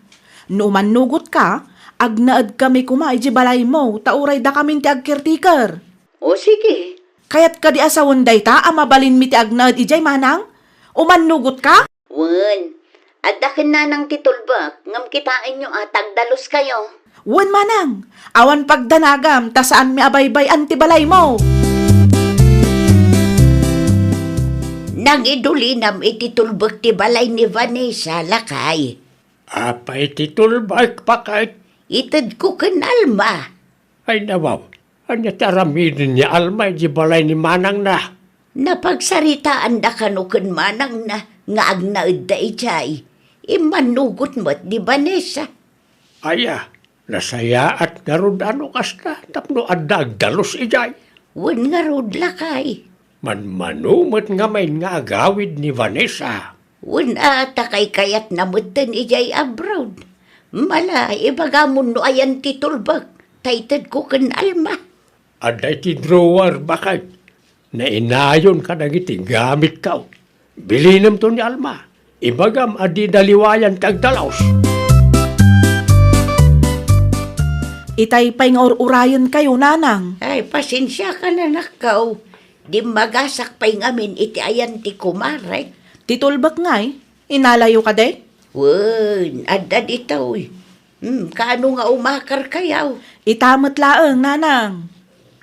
No umannugotka, agnaedkami koma idiay balaymo, ta uray dakamin ti agcaretaker. O, sige. Kayat kadi a sawen dayta a mabalinmi ti agnaed idiay, Manang? Umannugotka? Wen, adda ken nanang ti tulbek, ngem kitaenyo a tagdaluskayo. Wen, Manang, awan pagdanagam ta saanmi a baybay-an ti balaymo. Nangidulinam iti tulbek ti balay ni Vanessa, lakay. Apay ti tulbek, baket? Itedko ken Alma. Ay, nawaw. Ania ti aramiden ni Alma idiay balay ni manangna? Napagsaritaanda kano ken manangna nga agnaedda idiay. Immannugot met ni Vanessa. Aya, nasayaat ngarud a no kasta tapno adda agdalus idiay. Wen ngarud, lakay. Manmano met ngamin nga agawid ni Vanessa. Wen a, ta kaykayatna metten idiay abroad. Mala, ibagamon no ayan ti tulbek, ta itedko ken Alma. Adda iti drawer, baket. Nainayon kadagiti gamitko. Bilinemto ni Alma. Ibagam a dida liwayan ti agdalus. Itay pay nga ur-urayenkayo, nanang. Ay, pasensiakan, anakko. Dimmagasak pay ngamin iti ayan ti kumarek. Ti tulbek ngay, inalayo kadi? Wen, adda ditoy. Hmm, kaano nga umakarkayo? Ita met laeng, nanang.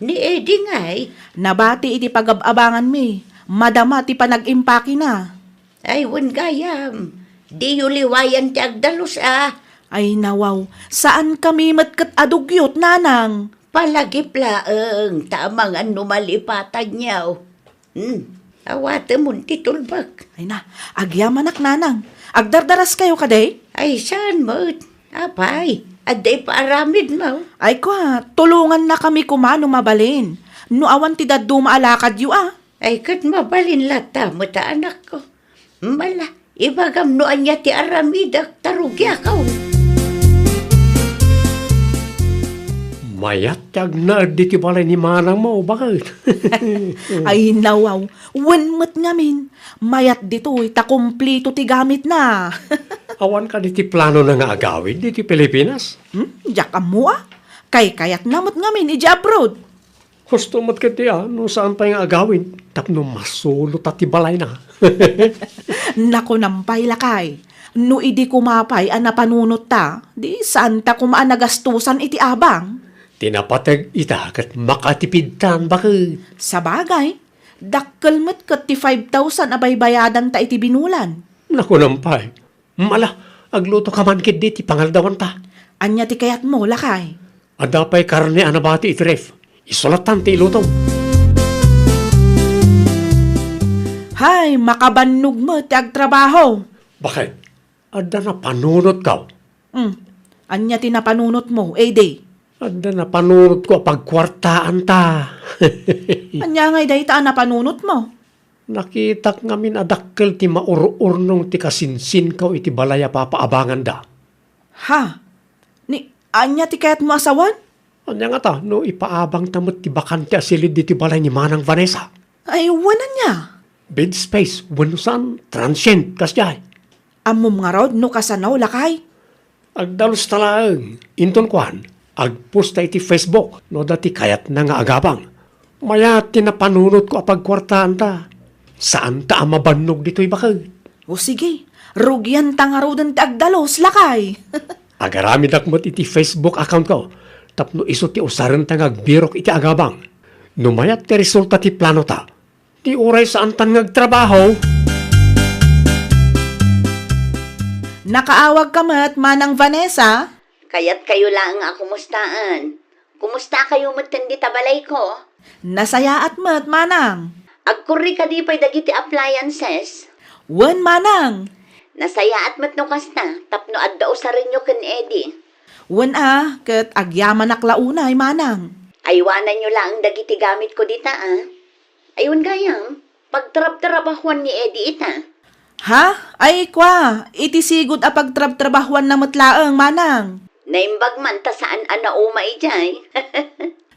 Ni Eddie ngay? Nabati iti pagab-abanganmi. Madama ti panag-impakena. Ay, wen gayam. Diyo liwayan ti agdalus a. Ay, nawaw. Saankami met ket a dugyot, nanang. Palagip laeng, ta amangan no malipatanyo. Hmm, awatemon ti tulbek. Ay na, agyamanak, nanang. Agdardaraskayo kadi? Ay, saan met? Apay, adda ipaaramidmo? Ay kua, tulongannakami koma no mabalin. No awan ti dadduma a lakadyo a. Ay, ket mabalin latta met a, anakko. Mala, ibagam no ania ti aramidek, ta rugiakon. Mayat ti agnaed ditoy balay ni manangmo, baket. Ay, nawaw. Wen met ngamin. Mayat ditoy ta kumplito ti gamitna. Awan kadi ti planona nga agawid ditoy Pilipinas? Hmm? Diak ammo a. Kaykayatna met ngamin idiay abroad. Husto met ketdi a no saan pay nga agawid tapno masulota ti balayna. Nakunam pay, lakay, no idi koma pay a napanunotta, di saanta koma a nagastosan iti abang. Ti napateg ita ket makatipidtan, baket. Sabagay, dakkel met ket ti five thousand a baybayadanta iti binulan. Nakunam pay. Mala, aglutoka man ketdi ti pangaldawanta. Ania ti kayatmo, lakay? Adda pay karne a nabati iti ref. Isulatan ti ilutom. Hay, makabannog met ti agtrabaho. Baket, adda napanunotko. Hmm. Ania ti napanunotmo, Eddie? Adda napanunotko a pagkuartaanta. Ania ngay dayta a napanunotmo? Nakitak ngamin a dakkel ti maur-urnong ti kasinsinko iti balay a papaabanganda. Ha? Ni, ania ti kayatmo a sawen? Ania ngata no ipaabangta met ti bakante a silid ditoy balay ni Manang Vanessa? Ay, wen ania? Bed space, wenno saan, transient, kasdiay. Ammom ngarud no kasano, lakay? Agdalusta laeng, inton kuan, agposta iti Facebook no adda ti kayatna nga agabang. Mayat ti napanunotko a pagkuartaanta. Saanta a mabannog ditoy, baket. O sige, rugianta ngaruden ti agdalus, lakay. Agaramidak met iti Facebook accountko tapno isu ti usarenta nga agbirok iti agabang. No mayat ti resulta ti planota, ti uray saantan nga agtrabaho. Nakaawagka met, Manang Vanessa? Kayatkayo laeng a kumustaan. Kumustakayo metten dita balayko? Nasayaat met, Manang. Agkurri kadi pay dagiti appliances? Wen, manang. Nasayaat met no kasta, tapno adda usarenyo ken Eddie. Wen a, ket agyamanak la unay, manang. Aywananyo laeng dagiti gamitko dita, a. Ay, wen gayam, pagtrabtrabahuan ni Eddie ita. Ha? Ay, kua, iti sigud a pagtrabtrabahuanna met laeng, manang. Naimbag man ta saan a nauma idiay.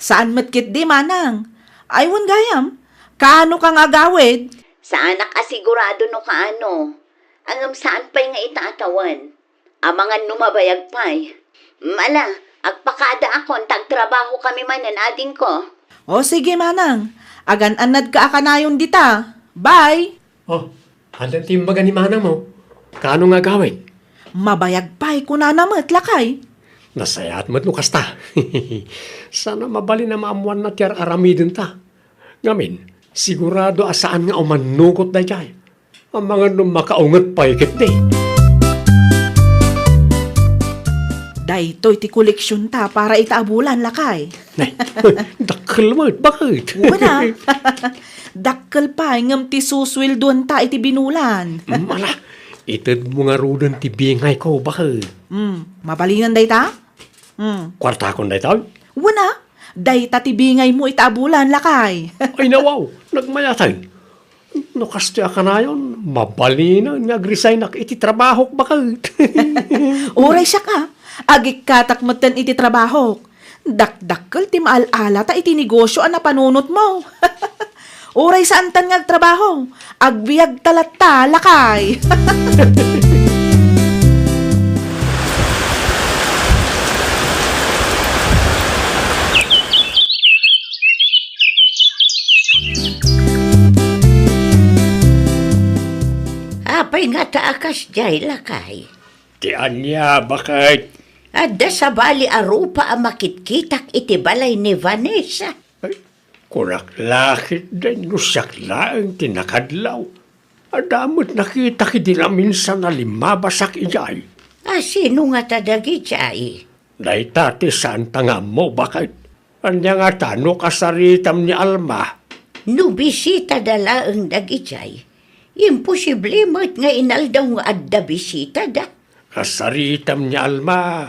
Saan met ketdi, manang. Ay, wen gayam, kaano ka nga agawid? Saanak a sigurado no kaano. Ngem saan pay nga ita a tawen. Amangan no mabayag pay. Ala, agpakadaakon ta agtrabaho kami manen adingko. O sige, manang. Agan-annadka a kanayon dita. Bye! O, ania ti imbaga ni manangmo? Kaano nga agawid? Mabayag pay, kunana met, lakay. Nasayaat met no kasta. Saan a mabalin a maammoanna ti ar-aramidenta. Ngamin, sigurado a saan nga umannugot daydiay. Amangan no makaunget pay ketdi. Daytoy ti koleksionta para ita a bulan, lakay. Nay, dakkel met, baket? Wen a. Dakkel pay, ngem ti susueldoenta iti binulan. Mm, ala, itedmo ngaruden ti bingayko, baket? Mm, mabalinan dayta? Mm. Kuartakon daytoy? Wen a, dayta ti bingaymo ita a bulan, lakay. Ay, nawaw, nagmayaten. No kasta a kanayon, mabalinen nga agresignak iti trabahok, baket. Uray siak a, agikkatak metten iti trabahok. Dakdakkel ti maal-alata iti negosio a napanunotmo. Uray saantan nga agtrabaho, agbiagta latta, lakay. Apay ngata a kasdiay, lakay? Ti ania, baket? Adda sabali a rupa a makitkitak iti balay ni Vanessa. Ay, kunak la ketdi no siak laeng ti nakadlaw. Adda met nakitak idi naminsan a limmabasak idiay. A, sino ngata dagidiay? Dayta ti saanta nga ammo, baket. Ania ngata no kasaritam ni Alma? No bisitada laeng dagidiay, imposible met nga inaldaw nga adda bisitada. Kasaritam ni Alma,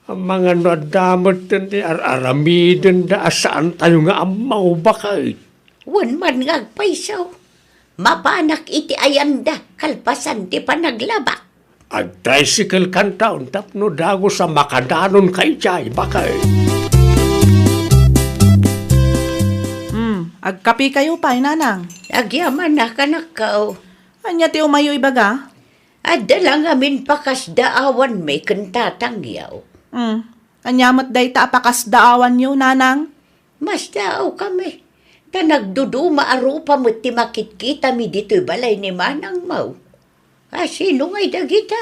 amangan no adda metten ti ar-aramidenda a saantayo nga ammo, baket. Wen man nga agpayso, mapanak iti ayanda kalpasan ti panaglabak. Agtricycle kantaon tapno dagus a makadanonka idiay, baket. Hmm, agkapikayo pay, nanang. Agyaman a kanakkaw. Ania ti umayyo ibaga? Adda la ngamin pakasdaawanmi ken tatangyaw. Hmm, ania met dayta a pakasdaawanyo, nanang? Masdaawkami, ta nagduduma a rupa met ti makitkitami ditoy balay ni manangmo. A, sino ngay dagita?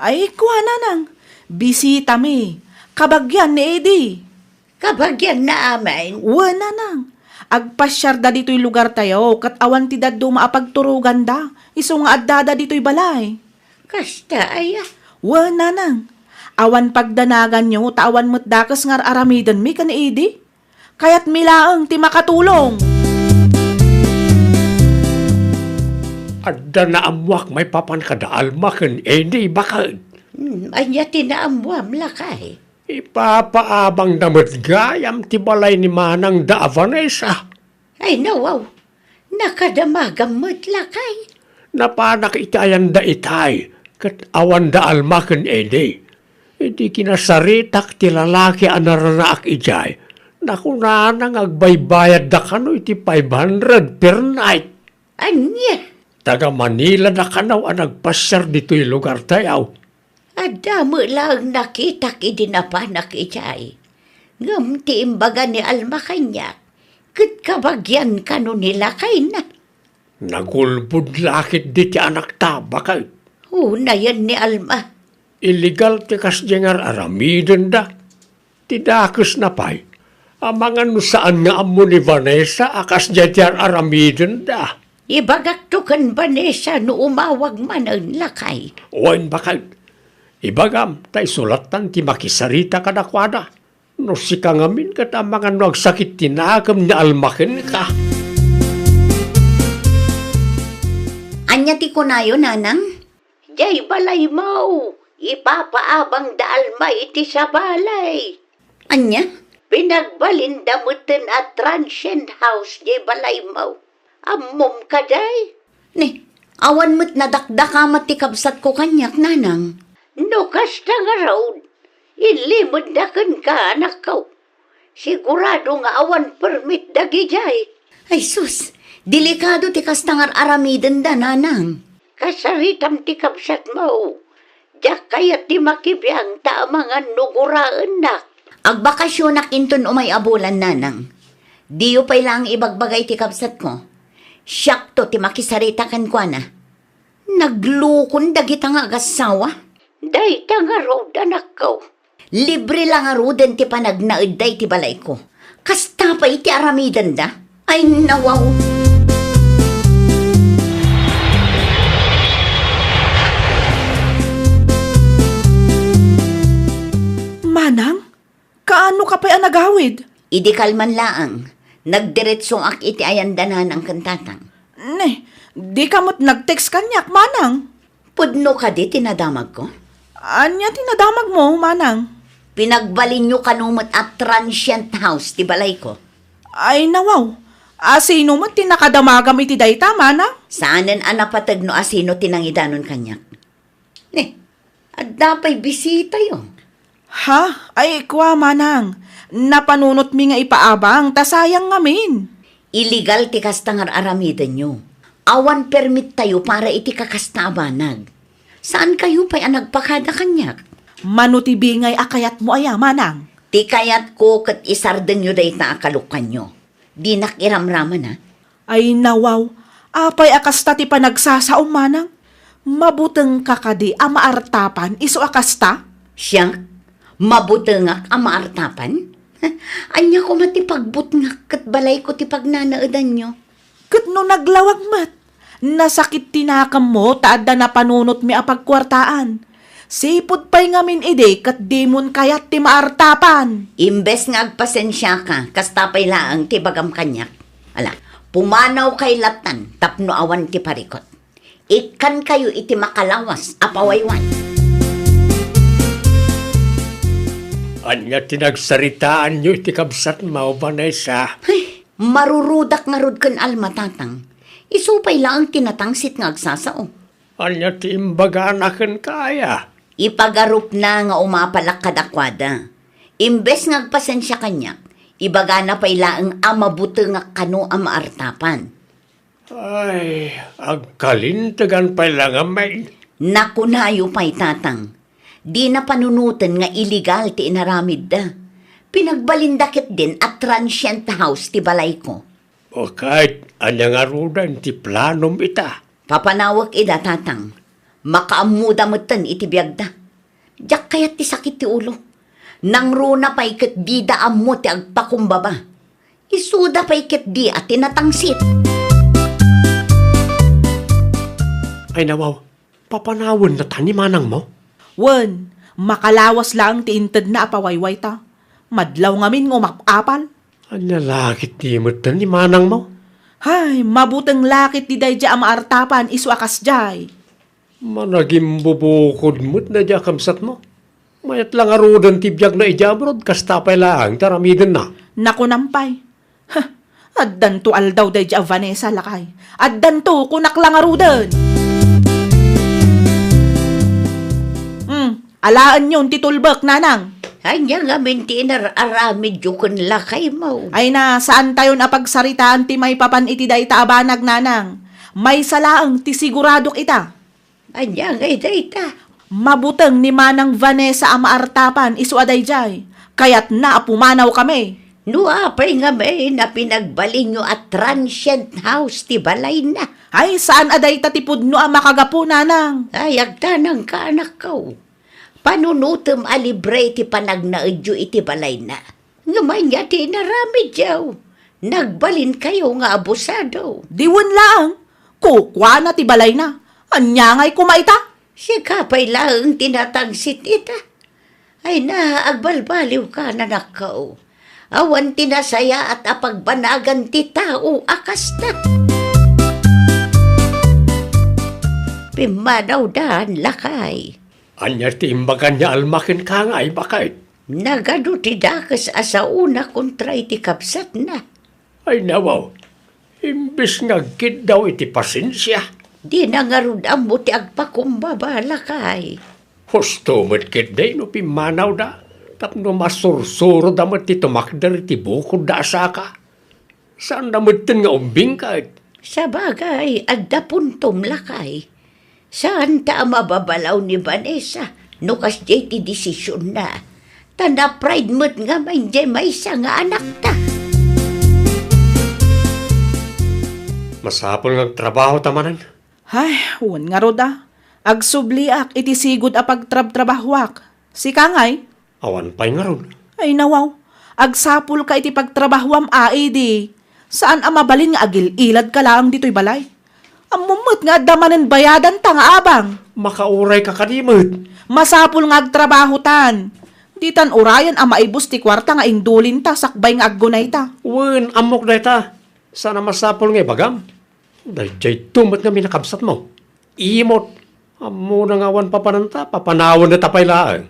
Ay, kua, nanang, bisitami. Kabagian ni Eddie. Kabagianna amin? Wen, nanang. Agpasiarda ditoy lugartayo, ket awan ti dadduma a pagturoganda, isu nga addada ditoy balay. Kasta aya? Wen, nanang. Awan pagdanaganyo, ta awan met dakes nga ar-aramidenmi ken ni Eddie. Kayatmi laeng ti makatulong. Adda naammoak maipapan kada Alma ken Eddie, baket. Hmm, ania ti naammoam, lakay? Ipapaabangda met gayam ti balay ni manangda a Vanessa. Ay, nawaw. Nakadamagam met, lakay. Napanak iti ayanda itay, ket awanda Alma ken Eddie. Idi kinasaritak ti lalaki a naranaak idiay, nakunana nga agbaybayadda kano iti five hundred per night. Ania? Taga Manila da kano a nagpasiar ditoy lugartayo. Adda met laeng nakitak idi napanak idiay. Ngem ti imbaga ni Alma kaniak, ket kabagian kano ni lakayna. Nagulbod la ketdi ti anakta, baket. Unayen ni Alma. Illegal ti kasdiay nga ar-aramidenda. Ti dakesna pay, amangan no saan nga ammo ni Vanessa a kasdiay ti ar-aramidenda. Ibagakto ken Vanessa no umawag manen, lakay. Wen, baket. Ibagam ta isu lattan ti makisarita kadakuada. No sika ngamin ket amangan no agsakit ti nakem ni Alma kenka. Ania Ania ti kunayo, nanang? Jay balaymo, ipapaabangda Alma iti sabali. Ania? Pinagbalinda metten a transient house jay balaymo. Ammom kadi? Ne, awan met nadakdakamat ti kabsatko kaniak, nanang. No kasta ngarud, inlimedda kenka, anakko. Sigurado nga awan permit dagijay. Ay sus, delikado ti kasta nga ar-aramidenda, nanang. Kasaritam ti kabsatmo. Diak kayat ti makibiang ta amangan no guraennak. Agbakasionak inton umay a bulan, nanang. Diyo pay laeng ibagbaga iti kabsatko. Siakto ti makisarita kenkuana. Naglukon dagita nga agassawa. Dayta ngarud, anakko. Libre la ngaruden ti panagnaedda iti balayko. Kasta pay ti aramidenda. Ay, nawaw. Manang, kaano ka pay a nagawid? Idi kalman laeng, nagdiretsoak iti ayanda nanang ken tatang. Ne, di ka met nag-text kaniak, manang. Pudno kadi ti nadamagko? Ania ti nadamagmo, manang? Pinagbalinyo kano met a transient house ti balayko. Ay, nawaw. A, sino met ti nakadamagam iti dayta, manang? Saanen a napateg no asino ti nangidanon kaniak. Ne, adda pay bisitayo. Ha? Ay, kua, manang. Napanunotmi nga ipaabang, ta sayang ngamin. Illegal ti kasta nga ar-aramidenyo. Awan permit tayo para iti kakasta a banag. Saan kayo pay a nagpakada kaniak? Mano ti bingay a kayatmo aya, manang? Ti kayatko ket isardengyo dayta a kalukanyo. Dinak iramraman, a. Ay, nawaw. Apay a kasta ti panagsasaom, manang? Mabutengka kadi a maartapan isu a kasta? Siak? Mabutengak a maartapan? Ania koma ti pagbutngak ket balayko ti pagnanaedanyo? Ket no naglawag met, nasakit ti nakemmo ta adda napanunotmi a pagkuartaan. Sipud pay ngamin idi ket dimon kayat ti maartapan. Imbes nga agpasensiaka, kasta pay laeng ti ibagam kaniak. Ala, pumanawkay lattan tapno awan ti parikut. Ikkankayo iti makalawas a pawayway. Ania ti nagsaritaanyo iti kabsatmo, Vanessa? Ay, marurudak ngarud ken Alma, tatang. Isu pay laeng ti natangsit nga agsasao. Ania ti imbagana kenka aya? Ipagarupna nga umapalak kadakuada. Imbes nga agpasensia kaniak, ibagana pay laeng a mabutengak kano a maartapan. Ay, agkalintegan pay la ngamin. Nakunayo pay, tatang. Dina panunoten nga illegal ti inaramidda. Pinagbalinda ketdin a transient house ti balayko. O ket, ania ngaruden ti planom ita? Papanawek ida, tatang. Makaammoda metten iti biagda. Diak kayat ti sakit ti ulo. Nangruna pay ket dida ammo ti agpakumbaba. Isuda pay ketdi a tinatangsit. Ay nawaw, papanawenna ta ni manangmo? Wen, makalawas laeng ti intedna a pawayway ta. Madlaw ngamin nga umap-apal. Ania la ketdi metten ni manangmo? Hay, mabuteng la ketdi daydiay a maartapan isu a kasdiay. Managimbubukod met daydiay a kabsatmo. Mayat la ngaruden ti biagna idiay abroad, kasta pay laeng ti aramidenna. Nakunam pay. Huh, addanto aldaw daydiay a Vanessa, lakay. Addanto, kunak la ngaruden. Hmm, alaenyon ti tulbek, nanang. Ania ngamin ti inar-aramidyo ken lakaymo? Ay na, saantayon a pagsaritaan ti maipapan iti dayta a banag, nanang. Maysa laeng ti siguradok ita. Ania ngay dayta? Mabuteng ni Manang Vanessa a maartapan isu a daydiay. Kayatna a pumanawkami. No apay ngamin a pinagbalinyo a transient house ti balayna? Ay, saan a dayta ti pudno a makagapu, nanang. Ay, agtanangka, anakko. Panunotem a libre ti panagnaedyo iti balayna. Ngem ania ti inaramidyo? Nagbalinkayo nga abusado. Diwen laeng, kukuana ti balayna. Ania ngay koma ita? Sika pay laeng ti natangsit ita. Ay na, agbalbaliwka, nanakko. Awan ti nasayaat a pagbanagan ti tao a kasta. pimmanawdan, lakay. Ania ti imbagan ni Alma kenka ngay, baket? Nagadu ti dakes a saona kontra iti kabsatna. Ay, nawaw, imbes nga agkiddaw iti pasensia. Dina ngarud ammo ti agpakumbaba, lakay. Husto met ketdi no pimmanawda, tapno masursuroda met ti tumakder iti bukodda a saka. Saanda metten nga umbingket. Sabagay, adda puntom, lakay. Saanta a mababalaw ni Vanessa no kasdiay ti desisionna. Ta na-pride met ngamin diay maysa nga anakta. Masapul nga agtrabahota manen. Ay, wen ngarud a. Agsubliak iti sigud a pagtrabtrabahoak. Sika ngay? Awan pay ngarud. Ay, nawaw. Agsapulka iti pagtrabahoam a idi. Saan a mabalin nga agil-iladka laeng ditoy balay. Ammom met nga adda manen bayadanta nga abang. Makaurayka kadi met. Masapul nga agtrabahotan. Ditan urayen a maibus ti kuarta nga indulinta sakbay nga aggunayta. Wen, ammok dayta. Saan a masapul nga ibagam. Daydiay met ngamin a kabsatmo. Imot. Ammona nga awan papananta, papanawenda ta pay laeng.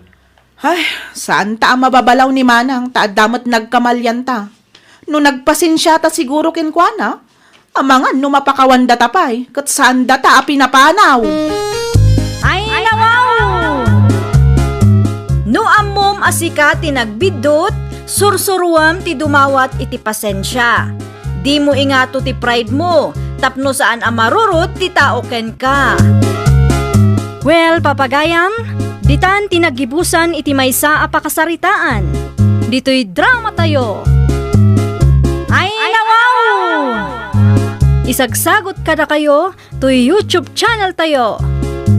Ay, saanta a mababalaw ni Manang ta adda met nagkamalianta. No nagpasensiata siguro kenkuana, amangan no mapakawandata pay, ket saandata a pinapanaw. Ay, nawaw! No ammom a sika ti nagbiddut, sursuruem ti dumawat iti pasensia. Dimo ingato ti pride mo, tapno saan a marurot ti tao kenka. Well, papagayam, ditan ti naggibusan iti maysa a pakasaritaan. Ditoy drama tayo. Ay, nawaw! Isagsagot kadakayo toy YouTube channel tayo,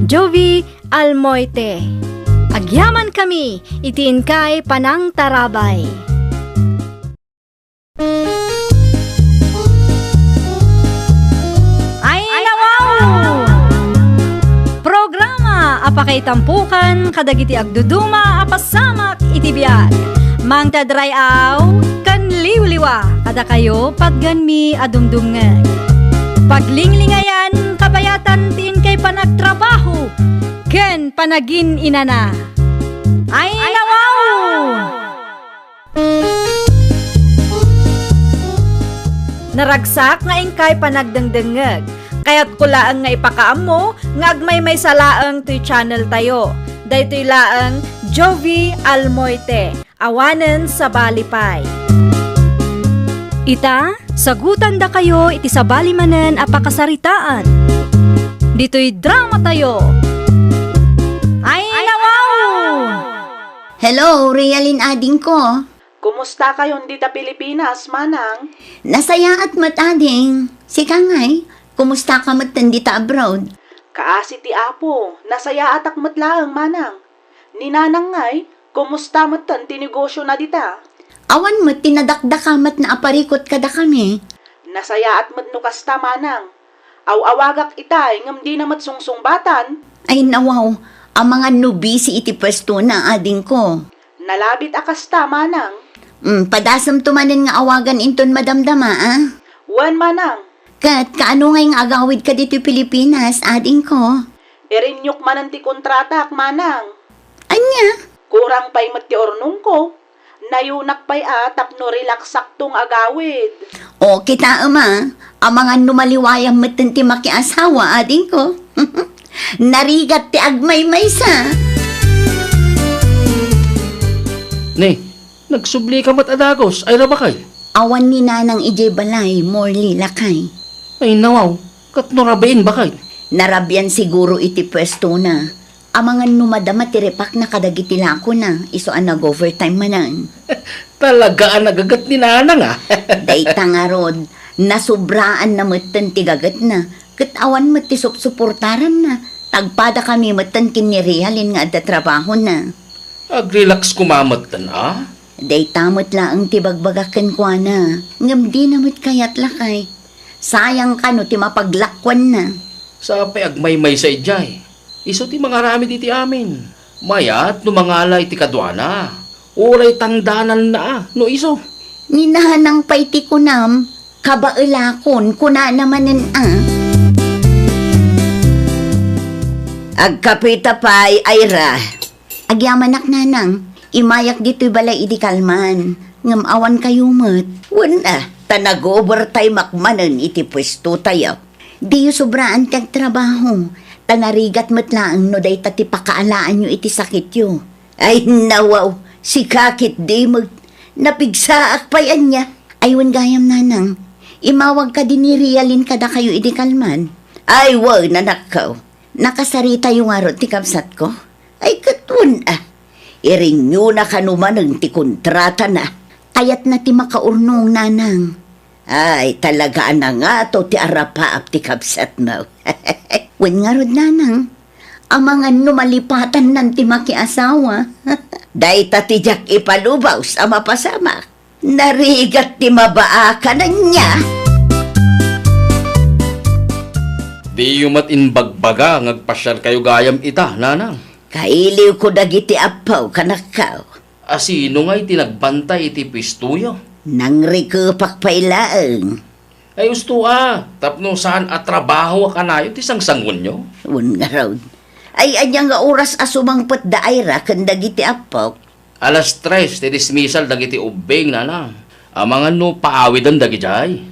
Jovi Almoite. Agyaman kami iti inkay panangtarabay. Ay, nawaw! Programa a pakaitampukan kadagiti agduduma a pasamak iti biag. Mangted ray-aw ken liwliwa kadakayo patgenmi a dumdumngeg. Paglinglingayan, kabayatan ti inkay panagtrabaho ken panagin-inana. Ay, nawaw! Naragsak nga inkay panagdengdengngeg. Kayatko laeng nga ipakaammo nga agmaymaysa laeng toy channel tayo. Daytoy laeng Jovi Almoite, awanen sabali pay. Ita, sagutandakayo iti sabali manen a pakasaritaan. Ditoy drama tayo. Ay, nawaw! Hello, Realin adingko. Kumustakayon dita Pilipinas, manang? Nasayaat met, ading. Sika ngay, kumustaka metten dita abroad? Kaasi ti Apo, nasayaatak met laeng, manang. Ni nanang ngay, kumusta metten ti negosiona dita? Awan met ti nadakdakamatna a parikut kadakami. Nasayaat met no kasta, manang. Aw-awagak itay ngem dina met sungsungbatan. Ay, nawaw, amangan no busy iti puestona, adingko. Nalabit a kasta, manang. Mm, padasemto manen nga awagan inton madamdama, a? Wen, manang. Ket kaano ngay nga agawidka ditoy Pilipinas, adingko? Irinyok manen ti kontratak, manang. Ania? Kurang pay met ti urnongko. Nayunak pay a tapno relaxakto nga agawid. O, kitaem a, amangan no maliwayam metten ti makiasawa, adingko. Narigat ti agmaymaysa. Ne, nagsublika met a dagus, ay, rabakay? Awan ni nanang idiay balay, Morley, lakay. Ay, nawaw, ket no rabiin, bakay? Narabian siguro iti puestona. Amangan no madama ti ripakna kadagiti lakona, isu a nag-overtime manen. Talaga a nagaget ni nanang, a. Dayta ngarud, nasubraanna metten ti gagetna, ket awan met ti supsuportaranna, ta agpadakami metten ken ni Realin nga adda trabahona. Agrelax koma metten, a? Dayta met laeng ti bagbagak kenkuana, ngem dina met kayat, lakay. Sayang kano ti mapaglakuanna. Sapay agmaymaysa idiay. Isu ti mangaramid iti amin. Mayat no mangala iti kaduana. Uray tangdananna a, no isu. Ni nanang pay ti kunam, kabaelakon, kunana manen a. Agkapita pay, Ira. Agyamanak, Nanang. Imayak ditoy balay idi kalman. Ngem awan kayo met. Wen a, ta nag-overtime-ak manen iti puesto tayo. Diyo sobraan ti agtrabaho, ta narigat met laeng no dayta ti pakaalaanyo iti sakityo. Ay, nawaw, sika ketdi met. Napigsaak pay ania. Ay, wen gayam, Nanang. Imawag kadi ni Realin kadakayo idi kalman. Ay, wen, anakko. Nakasaritayo ngarud ti kabsatko? Ay, ket wen a. I-renew-na kano manen ti kontratana. Kayatna ti makaurnong, Nanang. Ay, talaga a nangato ti arapaap ti kabsatmo. Wen ngarud, Nanang. Amangan no malipatannan ti makiasawa. Dayta ti diak ipalubos a mapasamak. Narigat ti mabaakan ania. Diyo met imbagbaga nga agpasiarkayo gayam ita, Nanang. Kailiwko dagiti appo, kanakko. A sino ngay ti nagbantay iti puestoyo? Nangrikepak pay laeng. Ay, usto a, tapno saan a trabaho a kanayon ti sangsangonyo? Wen ngarud. Ay, ania nga oras a sumangpet da Ira ken dagiti appok? Alas tres ti dismissal dagiti ubbing, Nanang. Amangan no paawiden dagidiay.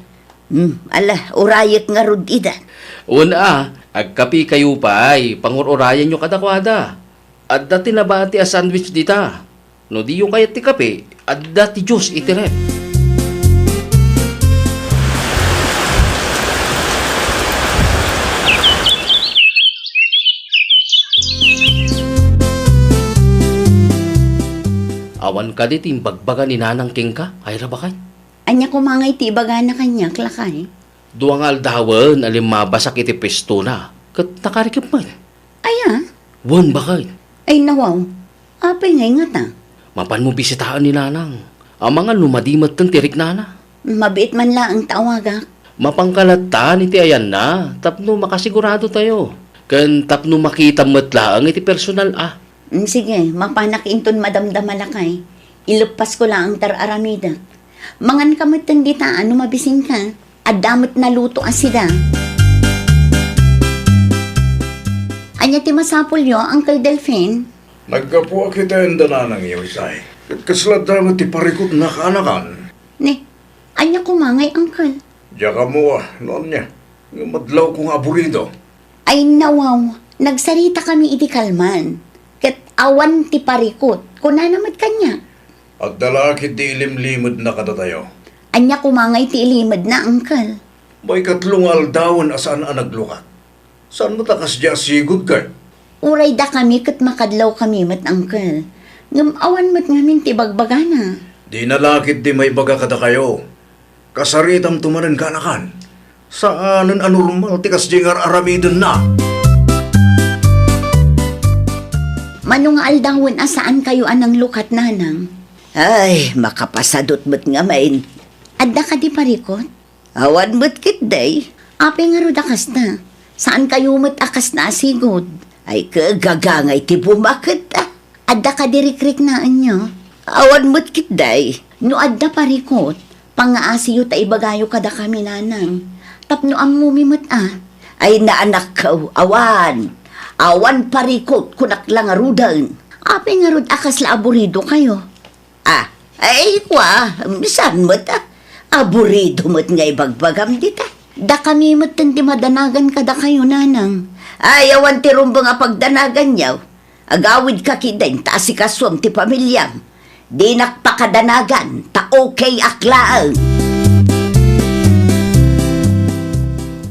Hmm, ala, urayek ngarud ida. Wen a, agkapikayo pay, pangur-urayenyo kadakuada. Adda ti nabati a sandwich dita. No diyo kayat ti kape, adda ti juice iti ref. Awan kadi ti imbagbaga ni Nanang kenka, Ira, baket? Ania koma ngay ti ibagana kaniak, lakay? Dua nga aldawen a limmabasak iti puestona, ket nakarikep met. Aya? Wen, baket. Ay, nawaw. Apay ngay ngata? Mapanmo bisitaen ni Nanang. Amangan no madi metten ti riknana. Mabiit man laeng ta awagak. Mapanka lattan iti ayanna tapno makasigurado tayo. Ken tapno makitam met laeng iti personal a. Mm, sige, mapanak inton madamdama, lakay. Ileppasko laeng ti ar-aramidek. Manganka metten dita a no mabisinka. Adda met naluto a sida. Ania ti masapulyo, Uncle Delfin? Naggapuak iti ayan da nanangyo, Isay. Ket kasla adda met ti parikutna a kaanakan. Ni, ania koma ngay, Uncle? Diak ammo a no ania. Ngem adlawko nga aburido. Ay, nawaw, nagsaritakami iti kalman. Ket awan ti parikut, kunana met kaniak. Adda la ketdi ilimlimedna kadatayo. Ania koma ngay ti ilimedna, Uncle? Maikatlo nga aldawen a saan a naglukat. Saan met a kasdiay a sigud ket? Uray dakami ket makadlawkami met, Uncle. Ngem awan met ngamin ti bagbagana. Dina la ketdi maibaga kadakayo. Kasaritamto manen kaanakan. Saanen a normal ti kasdiay nga ar-aramidenna. Mano nga aldawen a saankayo a nanglukat, Nanang? Ay, makapasadut met ngamin. Adda kadi parikut? Awan met ketdi. Apay ngarud a kasta? Saankayo met a kasta a sigud? Ay, kagagangay ti bumaket, a. Adda kadi rikriknaenyo? Awan met ketdi. No adda parikut, pangngaasiyo ta ibagayo kadakami, Nanang. Tapno ammomi met a. Ay, naanakko, awan. Awan parikut, kunak la ngaruden. Apay ngarud a kasla aburidokayo? Ah, ay, kua, saan met, a? Aburido met nga ibagbagam dita. Dakami metten ti madanagan kadakayo, Nanang. Ay, awan ti rumbeng a pagdanaganyo. Agawidka ketdin ta asikasuem ti pamiliam. Dinak pakadanagan, ta okay ak laeng.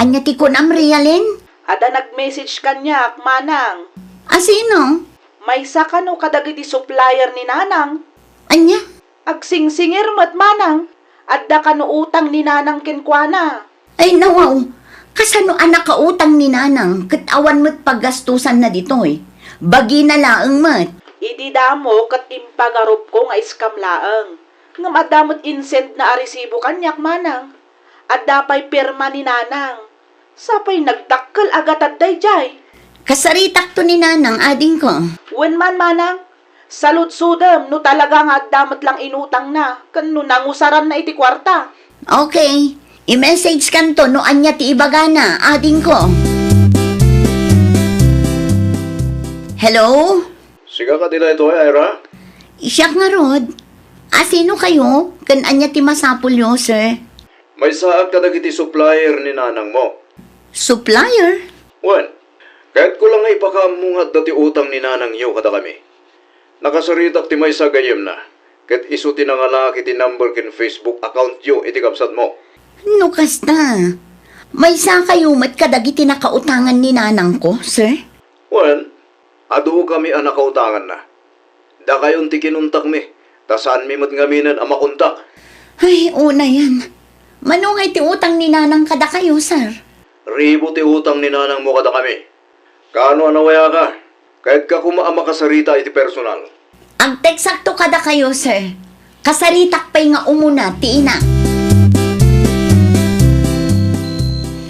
Ania ti kunam, Realin? Adda nag-message kaniak, Manang. A sino? Maysa kano kadagiti supplier ni Nanang. Ania? Agsingsingir met, Manang. Adda kano utang ni Nanang kenkuana. Ay, nawaw. Kasano a nakautang ni Nanang ket awan met paggastusanna ditoy? Bagina laeng met. Idi damo ket impagarupko nga scam laeng. Ngem adda met insendna a resibo kaniak, Manang. Adda pay pirma ni Nanang. Sapay nagdakkel a gatad daydiay. Kasaritakto ni Nanang, adingko. Wen man, Manang. Saludsodem no talaga nga adda met lang inutangna ken no nangusaranna iti kuarta. Okay. I-message kanto no ania ti ibagana, adingko. Hello? Sika kadi daytoy, Ira? Siak ngarud. A, sino kayo? Ken ania ti masapulyo, sir? Maysaak kadagiti supplier ni nanangmo. Supplier? Wen, kayatko la nga ipakaammo nga adda ti utang ni nanangyo kadakami. Nakasaritak ti maysa a gayyemna, ket isu ti nangalaak iti number ken Facebook accountyo iti kabsatmo. No kasta, maysakayo met kadagiti nakautangan ni nanangko, sir? Wen, adukami a nakautanganna. Dakayon ti kinuntakmi, ta saanmi met ngaminen a makontak. Ay, unayen. Mano ngay ti utang ni nanang kadakayo, sir? Ribu ti utang ni nanangmo kadakami. Kaano a nawayaka? Kayatka koma a makasarita iti personal. Agteksakto kadakayo, sir. Kasaritak pay nga umuna ti ina.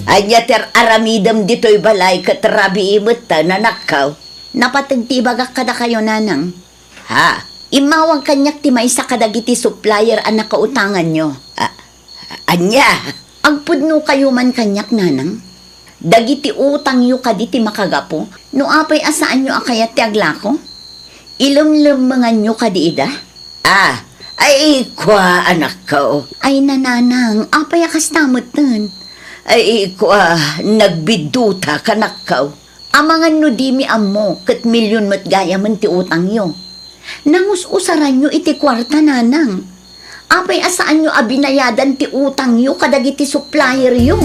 Ania ti ar-aramidem ditoy balay ket rabii met ta, anakko? Napateg ti ibagak kadakayo, nanang. Ha? Immawag kaniak ti maysa kadagiti supplier a nakautanganyo. A-, ania? Agpudnokayo man kaniak, nanang. Dagiti utangyo kadi ti makagapu no apay a saanyo a kayat ti aglako? Ilemlemmenganyo kadi ida? A, ay, kua, anakko. Ay, nanang, apay a kasta metten? Ay, kua, nagbiddutak, anakko. Amangan no dimi ammo ket milyon met gayamen ti utangyo. Nangus-usaranyo iti kuarta, nanang. Apay a saanyo a binayadan ti utangyo kadagiti supplieryo?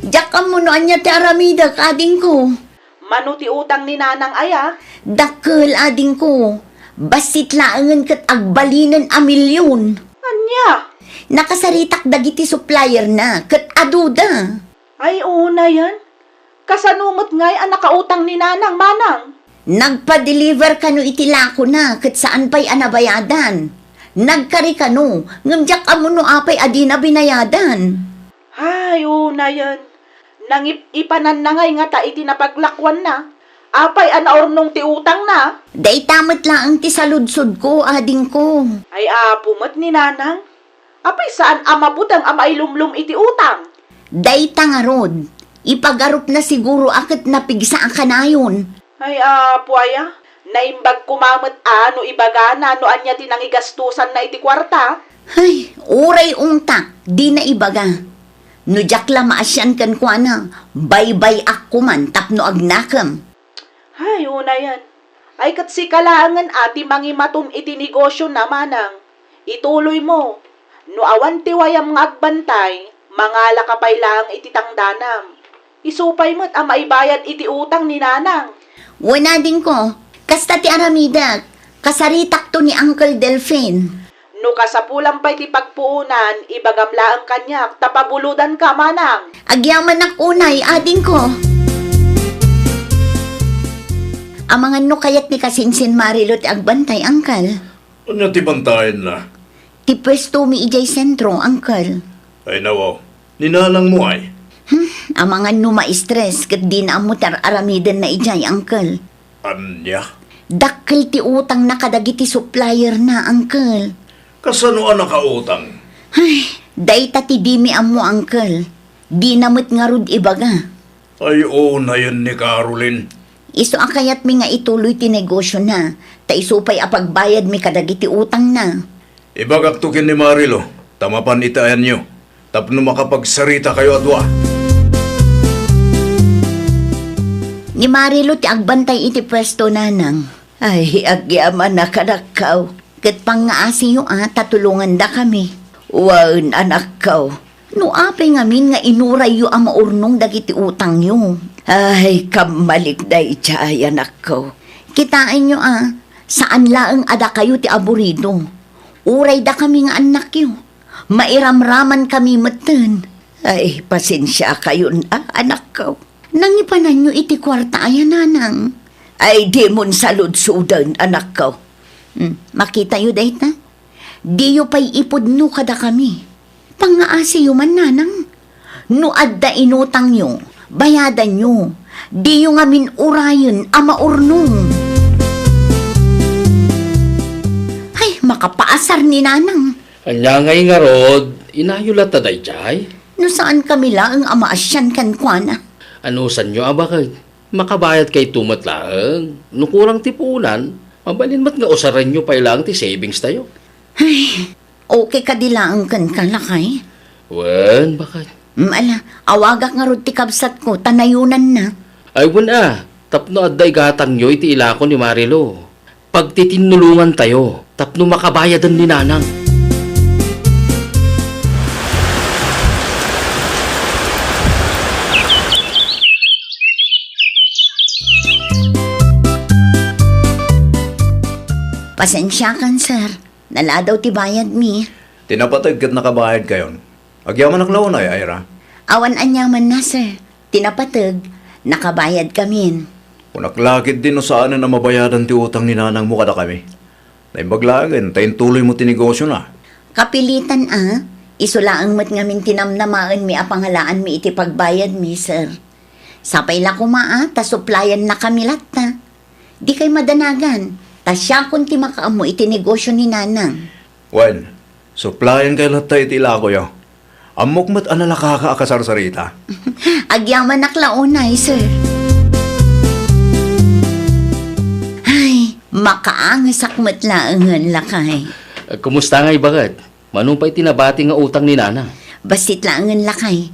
Diak ammo no ania ti aramidek, adingko. Mano ti utang ni nanang aya? Dakkel, adingko. Bassit laengen ket agbalinen a milyon. Ania? Nakasaritak dagiti supplierna ket aduda. Ay, unayen. Kasano met ngay a nakautang ni nanang, manang? Nagpa-deliver kano iti lakona ket saan pay a nabayadan. Nagkari kano, ngem diak ammo no apay a dina binayadan. Ay, unayen. Nangip-ipananna ngay ngata iti napaglakuanna. Apay a naurnong ti utangna? Dayta met laeng ti saludsodko, adingko. Ay, apo met ni nanang. Apay saan a mabuteng a mailumlom iti utang? Dayta ngarud, ipagarupna siguro a ket napigsa a kanayon. Ay, apo aya, naimbag koma met a no ibagana no ania ti nangigastosanna iti kuarta. Ay, uray ungtak, dina ibaga. No diak la maasian kenkuana, baybay-ak koman tapno agnakem. Ay, unayen. Ay, ket sika laengen a ti mangimaton iti negosiona, manang. Ituloymo. No awan ti wayam nga agbantay, mangalaka pay laeng iti tangdanam. Isu pay met a maibayad iti utang ni nanang. Wen, adingko, kasta ti aramidek. Kasaritakto ni Uncle Delfin. No kasapulam pay ti pagpuonan, ibagam laeng kaniak ta pabulodanka, manang. Agyamanak unay, adingko. Amangan no kayat ni kasinsin Marilo ti agbantay, Uncle. Ania ti bantayenna? Ti puestomi idiay sentro, Uncle. Ay, nawaw. Ni nanangmo ay? Hmm, amangan no ma-stress ket dina ammo ti ar-aramidenna idiay, Uncle. Ania? Dakkel ti utangna kadagiti supplierna, Uncle. Kasano a nakautang? Ay, dayta ti dimi ammo, Uncle. Dina met ngarud ibaga. Ay, unayen ni Caroline. Isu a kayatmi nga ituloy ti negosiona, ta isu pay a pagbayadmi kadagiti utangna. Ibagakto ken ni Marilo, ta mapan iti ayanyo, tapno makapagsaritakayo a dua. Ni Marilo ti agbantay iti puesto, nanang. Ay, agyamanak, anakko. Ket pangngaasiyo a ta tulongandakami. Wen, anakko. No apay ngamin nga inurayyo a maurnong dagiti utangyo? Ay, kammalik daydiay, anakko. Kitaenyo a, saan laeng a dakayo ti aburido. Uray dakami nga annakyo. Mairamramankami metten. Ay, pasensiakayon a, anakko. Nangipananyo iti kuarta aya, nanang? Ay, dimon saludsoden, anakko. Hmm, makitayo dayta? Diyo pay ipudno kadakami. Pangngaasiyo man, nanang. No adda inutangyo, bayadanyo. Diyo ngamin urayen a maurnong. Ay, makapaasar ni nanang. Ania ngay ngarud, inayo latta daydiay? No saankami laeng a maasian kenkuana. Anusanyo a baket? Makabayadkayto met laeng. No kurang ti puonan, mabalin met nga usarenyo pay laeng ti savings tayo. Ay, okay kadi laeng kenka, lakay? Wen, baket. Mm, ala, awagak ngarud ti kabsatko, ta nayunanna. Ay, wen a, tapno adda igatangyo iti ilako ni Marilu. Pagtitinnulongantayo tapno makabayaden ni Nanang. Pasensiakan, sir. Naladaw ti bayadmi. Ti napateg ket nakabayadkayon. Agyamanak la unay, Ira. Awan aniamanna, sir. Ti napateg, nakabayadkamin. Kunak la ketdi no saanen a mabayadan ti utang ni nanangmo kadakami. Naimbag laengen ta intuloymo ti negosiona. Kapilitan a, isu laeng met ngamin ti namnamaenmi a pangalaanmi iti pagbayadmi, sir. Sapay la koma a ta suplayanna kami latta. Dikay madanagan, ta siakon ti makaammo iti negosio ni Nanang. Wen, suplayankay latta iti ilakoyo. Ammok met a nalakaka a kasarsarita. Agyamanak la unay, sir. Ay, makaangesak met laengen, lakay. Kumusta ngay, baket? Mano pay ti nabati nga utang ni Nanang? Bassit laengen, lakay.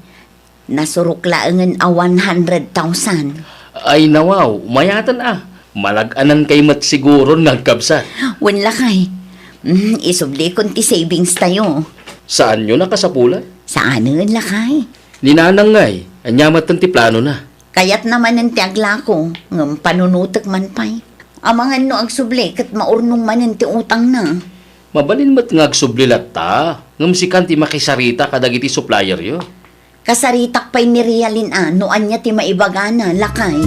Nasurok laengen a one hundred thousand. Ay, nawaw, mayaten a. Malag-anankay met siguron nga agkabsat. Wen, lakay. Mm, isublikon ti savings tayo. Saanyo nakasapulan? Saanen, lakay. Ni Nanang ngay, ania met ti planona? Kayatna manen ti aglako, ngem panunotek man pay. Amangan no agsubli ket maurnong manen ti utangna. Mabalin met nga agsubli latta, ngem sikan ti makisarita kadagiti supplieryo. Kasaritak pay ni Realin a no ania ti maibagana, lakay.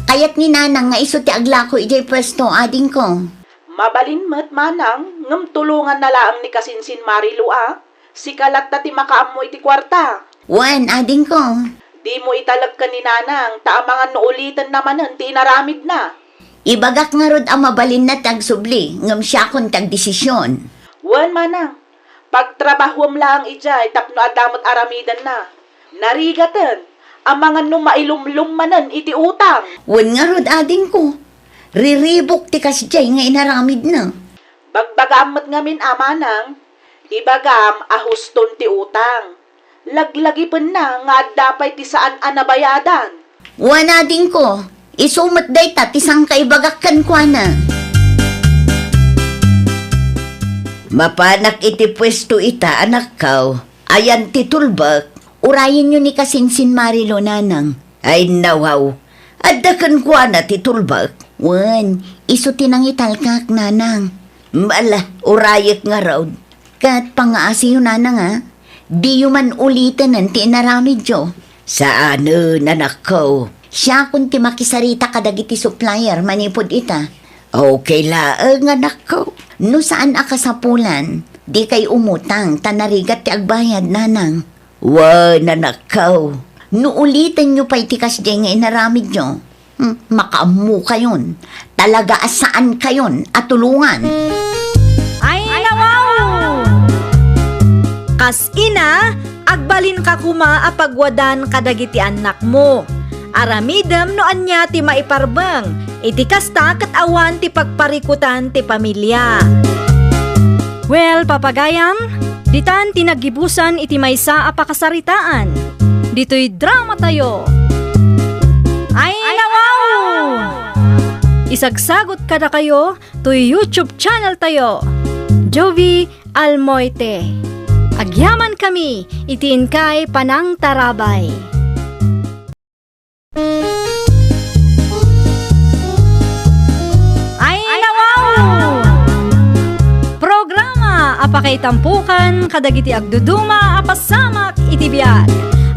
Kayat ni Nanang nga isu ti aglako idiay puesto, adingko. Mabalin met, manang, ngem tulonganna laeng ni kasinsin Marilu a. Sika latta ti makaammo iti kuarta. Wen, adingko. Dimo italek ken ni Nanang, ta amangan no ulitenna manen ti inaramidna. Ibagak ngarud a mabalinna ti agsubli, ngem siakon ti agdesision. Wen, manang. Pagtrabahuem laeng idiay tapno adda met aramidenna. Narigaten, amangan no mailumlom manen iti utang. Wen ngarud, adingko, riribuk ti kasdiay nga inaramidna. Bagbagaam met ngamin a, manang, ibagam a huston ti utang. Laglagipenna nga adda pay ti saan a nabayadan. Wen, adingko, isu met dayta ti sangkaibagak kenkuana. Mapanak iti puesto ita, anakko. Ayan ti tulbek. Urayenyo ni kasinsin Marilu, nanang. Ay, nawaw. Adda kenkuana ti tulbek. Wen, isu ti nangitalkak, nanang. Ala, urayek ngarud. Ket pangngaasiyo, nanang, a. Diyo man ulitenen ti inaramidyo. Saanen, anakko. Siakon ti makisarita kadagiti supplier manipud ita. Okay laeng, anakko. No saan a kasapulan, dikay umutang ta narigat ti agbayad, nanang. Wen, anakko. No ulitenyo pay ti kasdiay nga inaramidyo, hmm, makaammokayon. Talaga a saankayon a tulongan. Ay, nawaw! Kas ina, agbalinka koma a pagwadan kadagiti annakmo. Aramidem no ania ti maiparbeng. Iti kasta ket awan ti pagparikutan ti pamilia. Well, papagayam, ditan ti naggibusan iti maysa a pakasaritaan. Ditoy dramatayo. Ay, nawaw! Isagsagot kadakayo toy YouTube channeltayo, Jovie Almoite. Agyamankami iti inkay panangtarabay. Ay, nawaw! Programa a pakaitampokan kadagiti agduduma a pasamak iti biag.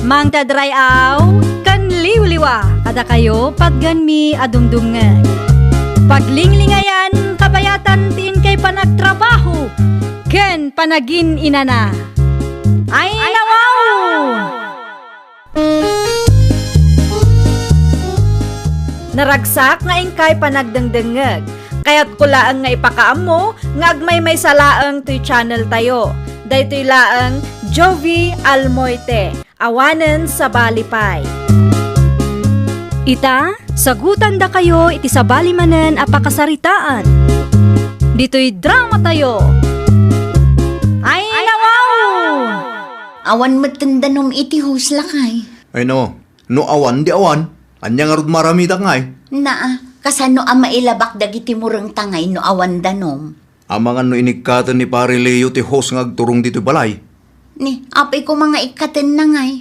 Mangted ray-aw ken liwliwa kadakayo, patgenmi a dumdumngeg. Paglinglingayan, kabayatan ti inkay panagtrabaho ken panagin-inana. Ay, nawaw! Naragsak nga inkay panagdengdengngeg. Kayatko laeng nga ipakaammo nga agmaymaysa laeng toy channeltayo. Daytoy laeng Jovie Almoite. Awanen sabali pay. Ita, sagutandakayo iti sabali manen a pakasaritaan. Ditoy dramatayo. Ay, nawaw! Awan met ti danum iti host, lakay. Ay, no. No awan, di awan. Ania ngarud maaramidak ngay? Naa, kasano a mailabak dagiti murengta ngay no awan danum? Amangan no inikkaten ni Pare Leo ti host nga agturong ditoy balay. Ni, apay koma nga ikkatenna ngay?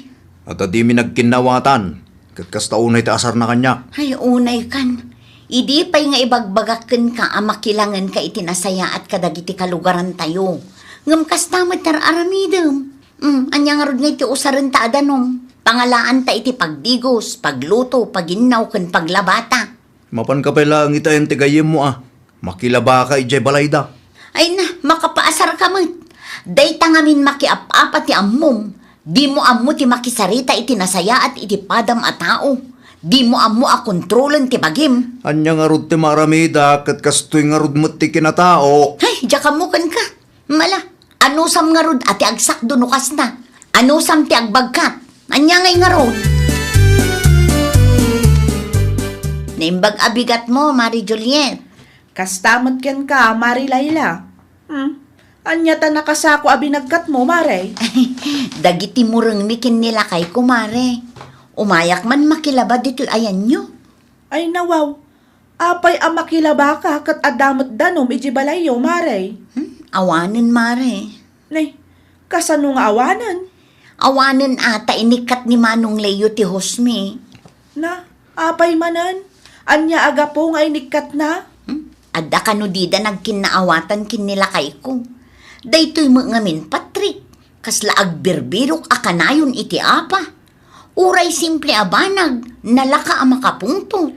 Adda dimi nagkinnawatan, ket kasta unay ti asarna kaniak. Ay, unay kan. Idi pay nga ibagbagak kenka a makilangenka iti nasayaat kadagiti kalugarantayo. Ngem kasta met ti ar-aramidem. Mm, ania ngarud ngay ti usarenta a danum? Pangalaanta iti pagdigos, pagluto, paginnaw, ken paglabata. Mapanka pay laeng iti ayan ti gayyemmo a makilabaka idiay balayda. Ay na, makapaasarka met. Dayta ngamin makiap-apa ti ammom. Dimo ammo ti makisarita iti nasayaat iti padam a tao. Dimo ammo a kontrolen ti bagim. Ania ngarud ti maaramidak ket kastoy ngarud met ti kinatao. Ay, diak ammo kenka. Mala, anusam ngarud a ti agsakdo no kasta? Anusam ti agbagkat? Ania ngay ngarud? Naimbag a bigatmo, Mari Juliet. Kasta met kenka, Mari Laila. Hmm? Ania ta nakasako a binagkatmo, Mare? Dagiti murengmi ken ni lakayko, Mare. Umayak man makilaba ditoy ayanyo. Ay, nawaw. Apay a makilabaka ket adda met danum idiay balayyo, Mare? Hmm, awanen, Mare. Nay, kasano nga awanen? Awanen a ta inikkat ni Manong Leo ti hostmi. Na, apay manen? Ania a gapu nga inikkatna? Hmm? Adda kano dida nagkinnaawatan ken ni lakayko. Daytoy met ngamin, Patrick, kasla agbirbirok a kanayon iti apa. Uray simple a banag, nalaka a makapungtot.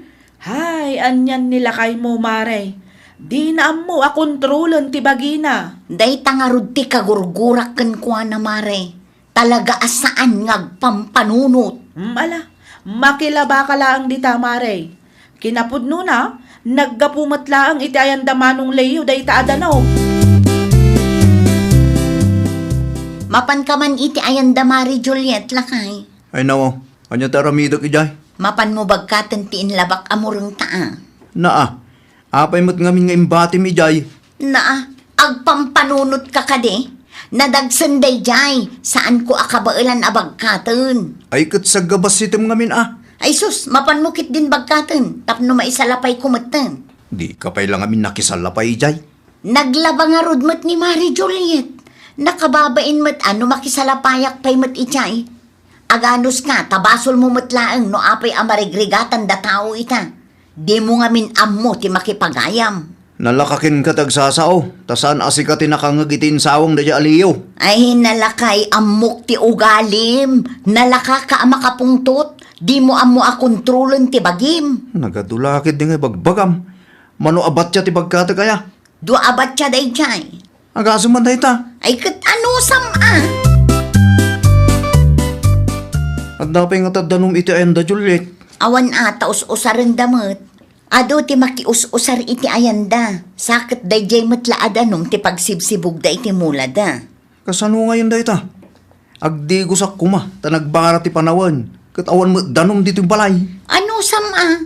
Hay, anian ni lakaymo, Mare. Dina ammo a kontrolen ti bagina. Dayta ngarud ti kagurgurak kenkuana, Mare. Talaga a saan nga agpampanunot. Mm, ala, makilabaka laeng dita, Mare. Kinapudnona, naggapu met laeng iti ayanda Manong Leo dayta a danum. Mapanka man iti ayanda Mari Juliet, lakay. Ay, nawaw. Ania ti aramidek idiay? Mapanmo bagkaten ti inlabak a murengta a. Naa. Apay met ngamin nga imbatim idiay? Naa. Agpampanunotka kadi? Nadagsen daydiay. Saanko a kabaelan a bagkaten. Ay, ket sagabasitem ngamin a. Ay sus, mapanmo ketdin bagkaten tapno maisalapayko metten. Dika pay la ngamin nakisalapay idiay? Naglaba ngarud met ni Mari Juliet. Nakababain met a no makisalapayak pay met idiay. Aganuska, ta basolmo met laeng no apay a marigrigatanda tao ita. Dimo ngamin ammo ti makipagayam. Nalaka kenka ti agsasao, ta saan a sika ti nakangngeg iti insawang daydiay a Leo. Ay, nalakay, ammok ti ugalim. Nalakaka a makapungtot. Dimo ammo a kontrolen ti bagim. Nagadu la ketdi nga ibagbagam. Mano a batia ti bagkatek aya? Dua a batia daydiay. Agasem man dayta. Ay, ket anusam a? Adda pay ngata danum iti ayanda, Juliet? Awan a, ta us-usarenda met. Adu ti makius-usar iti ayanda. Sa ket daydiay met la a danum ti pagsibsibugda iti mulada. Kasano ngayen dayta? Agdigosak koma ta nagbara ti panawen, ket awan met danum ditoy balay. Anusam a?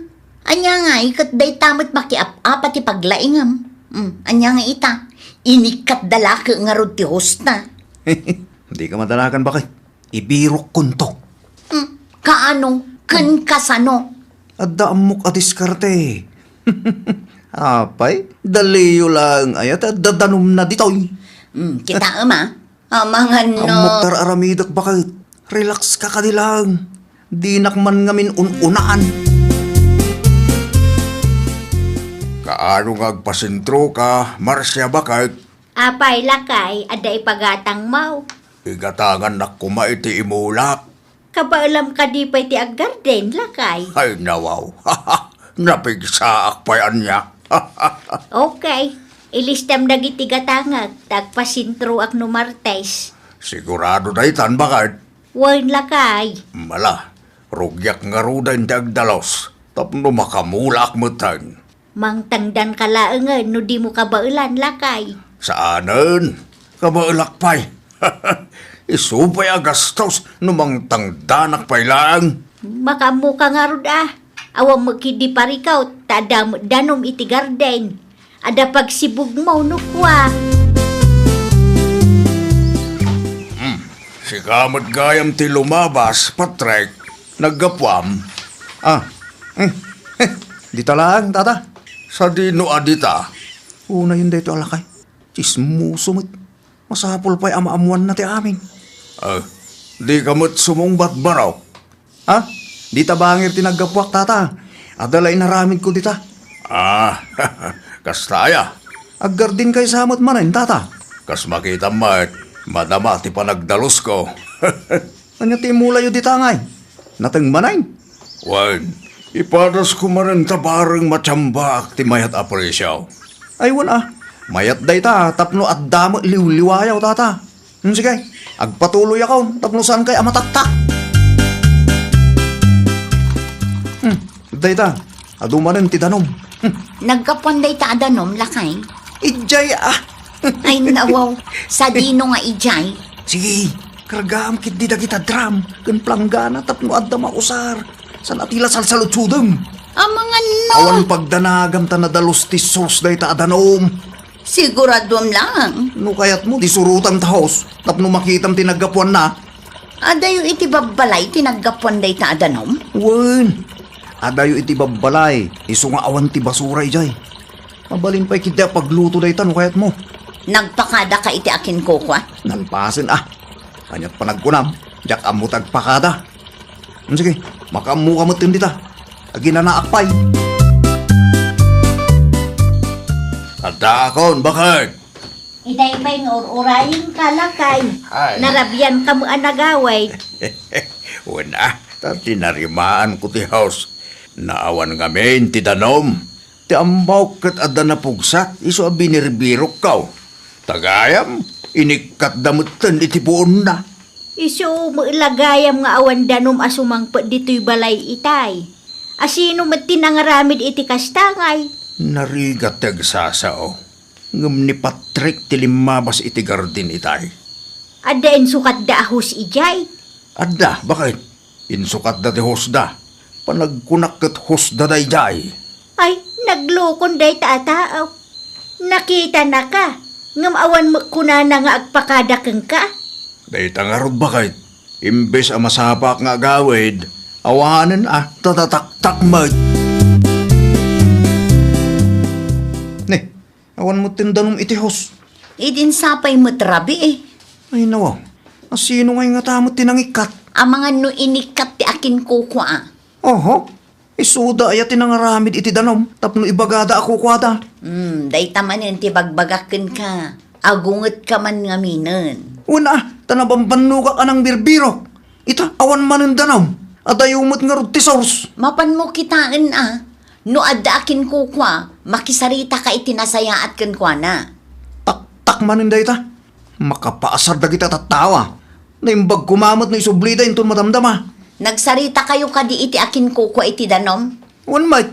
Ania ngay ket dayta met makiap-apa ti paglaingam? Hmm, ania ngay ita? Inikkatda la ket ngarud ti hosta. Dika madanagan, baket. Ibirokkonto. Hmm, kaano? Ken kasano? Adda ammok a diskarte. Apay, da Leo laeng aya ti adda danumna ditoy. Hmm, kitaem a? Amangan no. Ammok ti ar-aramidek, baket. Relax ka kadi laeng. Dinak man ngamin un-unaan. Kaano nga agpasentroka, Marcia, baket? Apay, lakay, adda ipagatangmo? Igatangannak koma iti imulak. Kabaelam kadi pay ti aggarden, lakay? Ay, nawaw. Napigsaak pay ania. Okay. Ilistam dagiti gatangek, ta agpasentroak no Martes. Sigurado daytan, baket? Wen, lakay. Mala, rugiak ngaruden ti agdalus, tapno makamulaak metten. Mangtangdanka laengen no dimo kabaelan, lakay. Saanen, kabaelak pay. Isu pay a gastos no mangtangdanak pay laeng. Makaammoka ngarud a. Awan met ketdi parikaw, ta adda met danom iti garden. Adda pagsibugmo no kua. Hmm. Sika met gayam ti lumabas, Patrick. Naggapuam? Ah. Hmm. Eh, dita laeng, tata. Sadino a dita? Unayen daytoy a lakay. Tsismoso met. Masapul pay a maammoanna ti amin. Ah, dika met sumungbat, barok. Ha? Dita bangir ti naggapuak, tata. Adda la inaramidko dita. Ah, kasta aya? Aggardinkay sa met manen, tata. Kas makitam met, madama ti panagdalusko. Ania ti immulayo dita ngay? Nateng manen? Wen, ipadasko manen ta bareng matiambaak ti mayat a presio. Ay, wen a. Mayat dayta tapno adda met liwliwayaw, tata. Hmm, sige, agpatuloyakon tapno saankay a mataktak. Hmm, dayta, adu manen ti danom. Hmm. Naggapuan dayta a danom, lakay? Idiay a. Ay, nawaw. Sadino nga idiay? Sige, kargaam ketdi dagita drum ken planggana tapno adda mausar. Saan a ti la salsaludsodem? Amangan no. Awan pagdanagam ta nadalus ti sos dayta a danom. Siguraduam lang. No kayatmo, di surotam ta hose tapno makitam ti naggapuanna. Adayo iti babbalay ti naggapuan dayta a danom? Wen, adayo iti babbalay, isu nga awan ti basura idiay. Mabalin pay ketdi a pagluto dayta no kayatmo. Nagpakadaka iti akinkukua? Nalpasen a. Kaniat panagkunam, diak ammo ti agpakada. Hmm, sige, makaammoka metten dita. Aginanaak pay. Addaakon, baket. Itay pay nga ur-urayenka, lakay. Ay. Narabianka met a nagawid. Wen a, ta tinarimaanko ti hose. Naawan ngamin ti danom. Ti ammok ket adda napugsat, isu a binirbirokko. Ta gayam, inikkatda metten iti puonna. Isu met la gayam nga awan danom a sumangpet ditoy balay itay. Asino met ti nangaramid iti kasta ngay? Narigat ti agsasao. Ngem ni Patrick ti limmabas iti gardin itay. Adda insukatda a hose idiay? Adda, baket. Insukatda ti hosda. Panagkunak ket hosda daydiay. Ay, naglukon dayta a tao. Nakitanaka, ngem awan met kunana nga agpakada kenka. Dayta ngarud, baket. Imbes a masapaak nga agawid, awanen a tatataktak met. Ne, awan metten danom iti hose. Idin sapay met rabii. Ay, nawa. Asino ngay ngata met ti nangikkat? Amangan no inikkat ti akinkukua. Oho. Isuda aya ti nangaramid iti danom tapno ibagada a kukuada? Hmm, dayta manen ti bagbagak kenka. Agungetka man ngaminen. Wen a, ta nabambannogak a nangbirbirok. Ita, awan manen danom. Adayo met ngarud ti source. Mapanmo kitaen a, no adda akinkukua, makisaritaka iti nasayaat kenkuana. Taktak manen dayta. Makapaasar dagiti tattao a. Naimbag koma met no isublida inton madamdama. Nagsaritakayo kadi iti akinkukua iti danom? Wen met,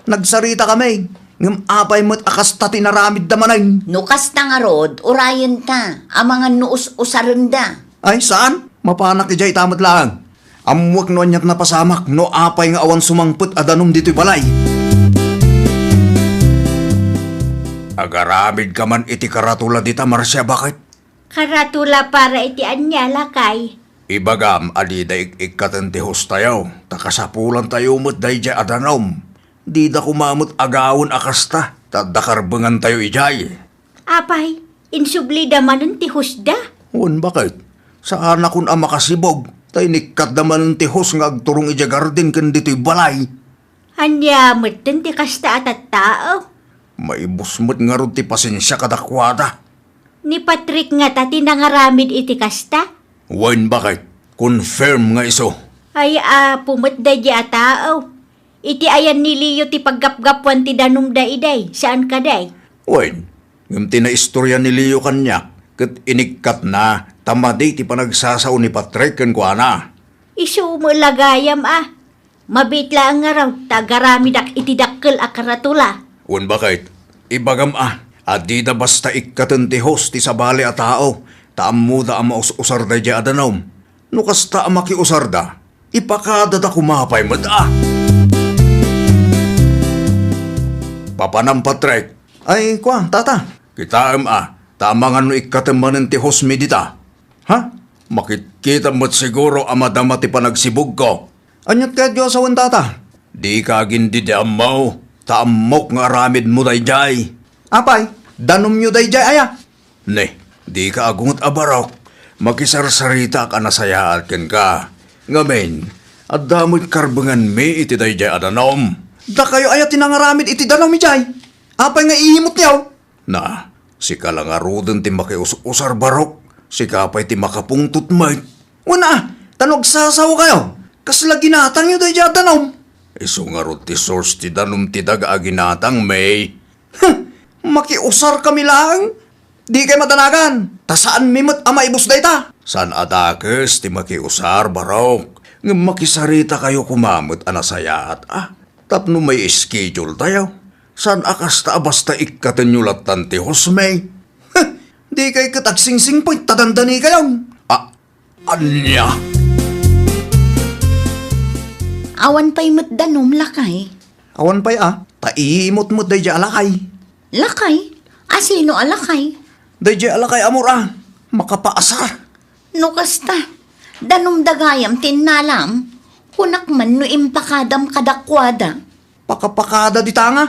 nagsaritakami. Ngem apay met a kasta ti naramidda manen? No kasta ngarud, urayenta, amangan no us-usarenda. Ay, saan? Mapanak idiay ita met laeng. Ammoek no aniat napasamak no apay nga awan sumangpet a danom ditoy balay. Agaramidka man iti karatula dita, Marcia, baket? Karatula para iti ania, lakay? Ibagam a dida ik-ikkaten ti hostayo, ta kasapulantayo met daydiay a danom. Dida koma met agawen a kasta, ta adda karbengantayo idiay. Apay, insublida manen ti hosda? Wen, baket? Saanakon a makasibug, ta inikkatda manen ti hose nga agturong idiay gardin ken ditoy balay. Ania metten ti kasta a tattao? Maibus met ngarud ti pasensia kadakuada. Ni Patrick ngata ti nangaramid iti kasta? Wen, baket? Confirm nga isu. Ay, apo met daydiay a tao. Iti ayan ni Leo ti paggapgapuan ti danumda idiay, saan kadi? Wen, ngem ti naistorya ni Leo kaniak, ket inikkatna ta madi ti panagsasao ni Patrick kenkuana. Isu met la gayam a. Mabiit laeng ngarud ta agaramidak iti dakkel a karatula. Wen, baket, ibagam a, a dida basta ikkaten ti hose ti sabali a tao, Ta ammoda a maus-usar daydiay a danum. No kasta a makiusarda, ipakadada koma pay met a. Papanam, Patrick. Ay, kua, tata. Kitaem a, ta amangan no ikkatem manen ti husmi dita. Ha? Makitkitam met siguro a madama ti panagsibugko. Aniat kayatyo a sawen, tata? Dika agindidi ammo, ta ammok nga aramidmo daydiay. Apay, danumyo daydiay aya? Ne, dika agunget a barok, makisarsaritaak a nasayaat kenka. Ngamin, adda met karbenganmi iti daydiay a danum. Dakayo aya ti nangaramid iti danum idiay? Apay nga iimutyo? Na, sika la ngaruden ti makius-usar, barok. Sika pay ti makapungtot met. Wen a, ta no agsasawakayo, kasla ginatangyo daydiay a danum? Isu ngarud ti source ti danum ti daga a ginatangmi. Huh! Makiusarkami laeng? Dikay madanagan, ta saanmi met a maibus dayta. Saan a dakes ti makiusar, barok. Ngem makisaritakayo koma met a nasayaat a. Tapno may schedule tayo. Saan a kasta a basta ikkatenyo lattan ti husmi? Huh! Dikay ket agsingsingpet ta dandanikayon. A, ania? Awan pay met danum, lakay. Awan pay a, ta iimut met daydiay a lakay. Lakay? A sino a lakay? Daydiay a lakay, Amor a, makapaasar. No kasta, danumda gayam ti innalam, kunak man no impakadam kadakuada. Pakapakada dita nga.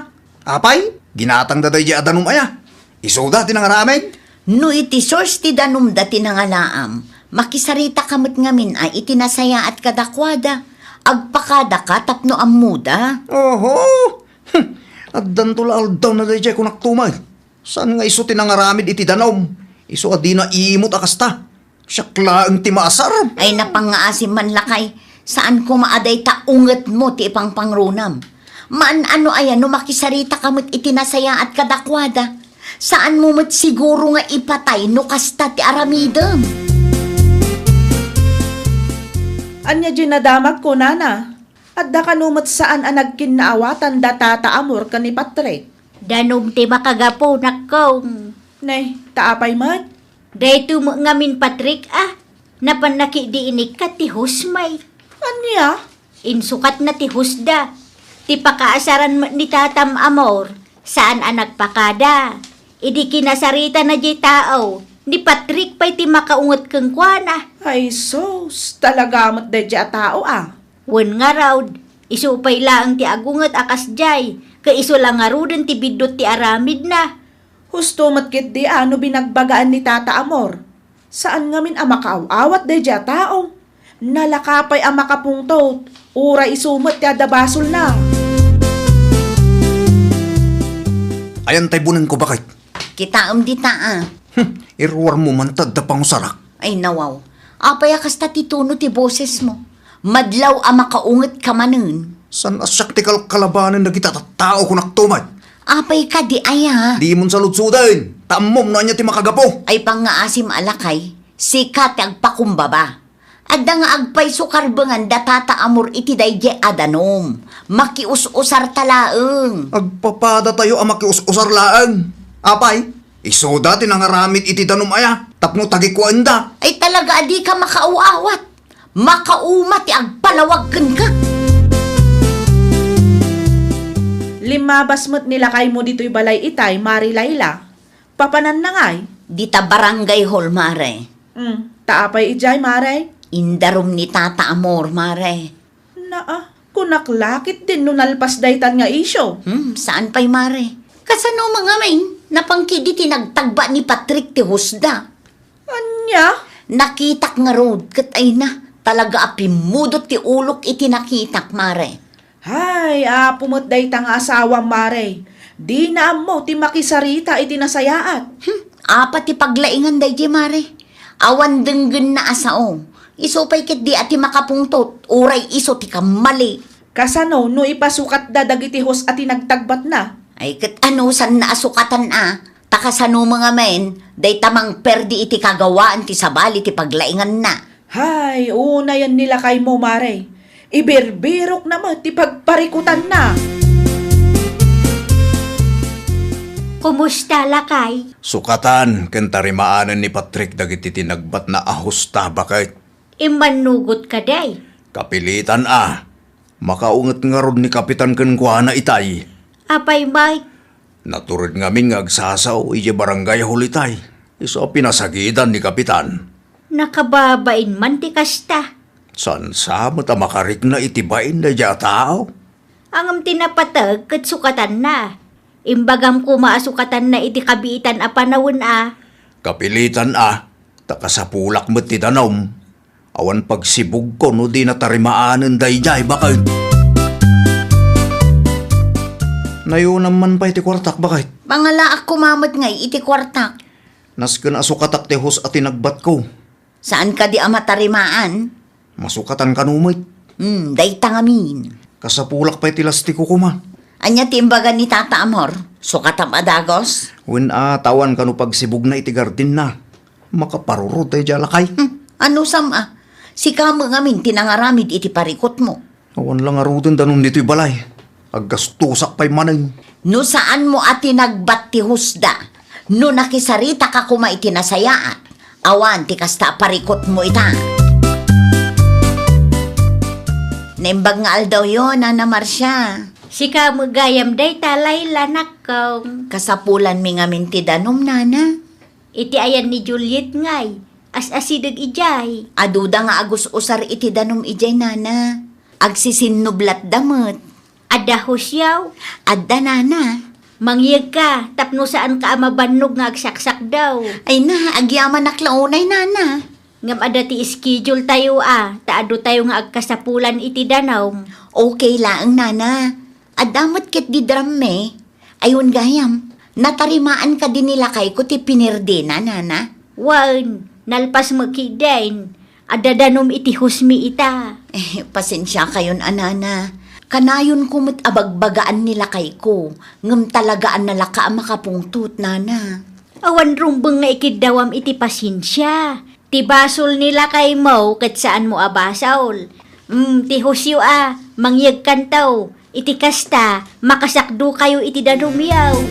Apay, ginatangda daydiay a danum aya. Isuda ti nangaramid. No iti source ti danumda ti nangalaam, makisaritaka met ngamin a iti nasayaat kadakuada. Agpakadaka tapno ammoda. Oho! Hm, addanto la aldawna daydiay kunakto met. Saan nga isu ti nangaramid iti danum? Isu a dina imut a kasta. Siak laeng ti maasar. Ay, napangngaasim man lakay. Saan koma a dayta ungetmo ti ipangpangrunam. Maan-ano aya no makisaritaka met iti nasayaat kadakuada. Saanmo met siguro nga ipatay no kasta ti aramidem. Ania diay nadamagko, nana? Adda kano met saan a nagkinnaawatan da Tata Amor ken ni Patrick? Danum ti makagapu, nakko. Hmm. Nay, ta apay met? Daytoy met ngamin, Patrick, a. Napanna ketdi inikkat ti husmi. Ania? Insukatna ti husda. Ti pakaasaran met ni Tatam Amor, saan a nagpakada. Idi kinasaritana diay tao, ni Patrick pay ti makaunget kenkuana. Ay sus, talaga met daydiay a tao a. Wen ngarud, isu pay laeng ti agunget a kasdiay, ket isu la ngaruden ti biddut ti aramidna. Husto met ketdi a no binagbagaan ni Tata Amor. Saan ngamin a makaaw-awat daydiay a tao. Nalaka pay a makapungtot, uray isu met ti adda basolna. Ayan tay bunengko, baket. Kitaem dita a. Hmm, iruarmo man ta adda pangusarak. Ay, nawaw. Apay a kasta ti tono ti bosesmo? Madlaw a makaungetka manen. Saan a siak ti kalkalabanen dagiti tattao, kunakto met. Apay kadi aya? Dimon saludsuden. Ta ammom no ania ti makagapu. Ay, pangngaasim a lakay, sika ti agpakumbaba. Adda nga agpayso karbengan da Tata Amor iti daydiay a danum. Makius-usarta laeng. Agpapadatayo a makius-usar laeng. Apay, isuda ti nangaramid iti danum aya, tapno tagikuenda. Ay, talaga a dika makaaw-awat. Makauma ti agpalawag kenka. Limmabas met ni lakaymo ditoy balay itay, Mari Laila. Papananna ngay? Dita barangay hall, Mare. Hmm, ta apay idiay, Mare? Indarum ni Tata Amor, Mare. Naa, kunak la ketdin no nalpas daytan nga isyu. Hmm, saan pay, Mare? Kasano met ngamin? Napan ketdi ti nagtagba ni Patrick ti husda. Ania? Nakitak ngarud, ket ay na, talaga a pimmudot ti ulok iti nakitak, Mare. Hay, apo met dayta nga asawam, Mare. Dina ammo ti makisarita iti nasayaat. Hmm, apa ti paglaingan daydiay, Mare? Awan denggenna a sao. Isu pay ketdi a ti makapungtot, uray isu ti kammali. Kasano no ipasukatda dagiti hus a ti nagtagbatna? Ay, ket anusanna a sukatan a? Ta kasano met ngamin, dayta mangperdi iti kagawaan ti sabali ti paglainganna. Hay, unayen ni lakaymo, Mare. Ibirbirokna met ti pagparikutanna. Kumusta, lakay? Sukatan ken tarimaanen ni Patrick dagiti tinagbatna a husta, baket. Immannugot kadi? Kapilitan a. Makaunget ngarud ni Kapitan kenkuana itay. Apay met? Natured ngamin nga agsasao idiay Barangay Hall itay. Isu a pinasagidan ni Kapitan. Nakababain man ti kasta. Saan sa met a makarikna iti bain daydiay a tao? Ngem ti napateg ket sukatanna. Imbagam koma a sukatanna iti kabiitan a panawen a. Kapilitan a, ta kasapulak met ti danum. Awan pagsibugko no di natarimaanen daydiay baket. Nayunam man pay ti kuartak, baket. Mangalaak koma met ngay iti kuartak. Nasken a sukatak ti hus a tinagbatko. Saan kadi a matarimaan? Masukatan kano met. Hmm, dayta ngamin. Kasapulak pay ti lastiko koma. Ania ti imbaga ni Tata Amor? Sukatam a dagos? Wen a, ta awan kano pagsibugna iti gardinna. Makaparurod daydiay a lakay. Hmm, anusam a? Sika met ngamin ti nangaramid iti parikutmo. Awan la ngaruden danum ditoy balay. Aggastosak pay manen. No saanmo a tinagbat ti husda, no nakisaritaka koma iti nasayaat, awan ti kasta a parikutmo ita. Naimbag nga aldawyo, Nana Marcia. Sika met gayam dayta, Layla, nakkong. Kasapulanmi ngamin ti danum, Nana. Iti ayan ni Juliet ngay, as-asideg idiay. Aduda nga agus-usar iti danum idiay, Nana. Agsisinnublad da met. Adda husyaw? Adda, Nana. Mangyegka tapno saanka a mabannog nga agsaksakdaw. Ay na, agyamanak la unay, Nana. Ngem adda ti schedule tayo a, ta adu tayo nga agkasapulan iti danum. Okay laeng, Nana. Adda met ket di dramme. Ay wen gayam, natarimaan kadi ni lakayko ti pinirdena, Nana? Wen, nalpas met ketdin. Adda danum iti husmi ita. Eh, pasensiakayon a, Nana. Kanayonko met a bagbagaan ni lakayko, ngem talagaan na laka a makapungtot, Nana. Awan rumbeng nga ikiddawam iti pasensia. Ti basol ni lakaymo ket saanmo a basol. Mm, ti husyo a, mangyegkanto. Iti kasta, makasakdokayo iti danumyo.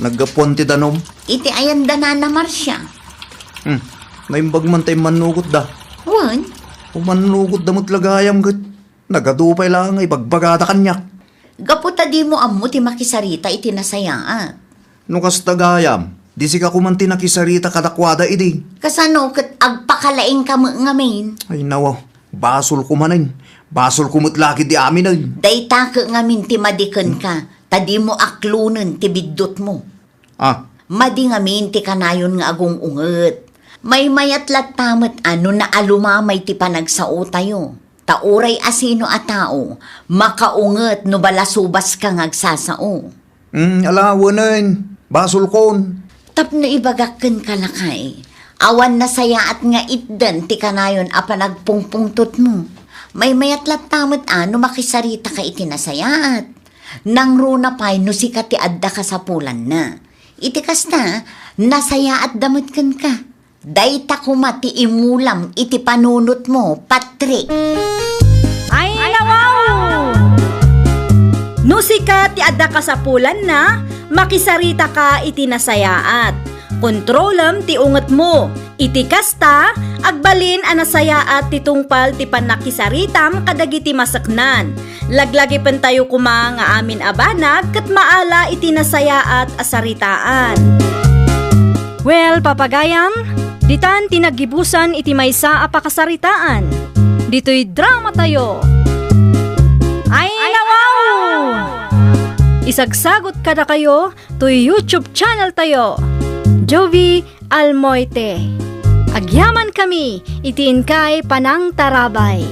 Naggapuan ti danum? Iti ayan da, Nana Marcia. Hmm, naimbag man ta immannugotda. Wen? Umannugotda met la gayam ket nagadu pay la nga ibagbagada kaniak. Gapu ta dimo ammo ti makisarita iti nasayaat. No kasta gayam, di sika koma ti nakisarita kadakuada idi. Kasano ket agpakalaingka met ngamin? Ay, nawa, basolko manen. Basolko met la ketdi aminen. Dayta ket ngamin ti madi kenka, ta dimo aklonen ti biddutmo. Ah. Madi ngamin ti kanayon nga agung-unget. Maymayat latta met a no naalumamay ti panagsaotayo. Ta uray asino a tao, makaunget no balasubaska nga agsasao. Mm, ala, wenen, basolkon. Tapno ibagak kenka, lakay, awan nasayaat nga itden ti kanayon a panagpungpungtotmo. Maymayat latta met a no makisaritaka iti nasayaat. Nangruna pay no sika ti adda kasapulanna. Iti kasta, nasayaatda met kenka. Dayta koma ti imulam iti panunotmo, Patrick. Ay, nawaw! No sika ti adda kasapulanna, makisaritaka iti nasayaat. Kontrolem ti ungetmo. Iti kasta, agbalin a nasayaat ti tungpal ti pannakisaritam kadagiti maseknan. Laglagipentayo koma nga amin a banag ket maala iti nasayaat a saritaan. Well, papagayam, ditan ti naggibusan iti maysa a pakasaritaan. Ditoy dramatayo. Ay, nawaw! Isagsagot kadakayo toy YouTube channel tayo, Jovie Almoite. Agyamankami iti inkay panangtarabay.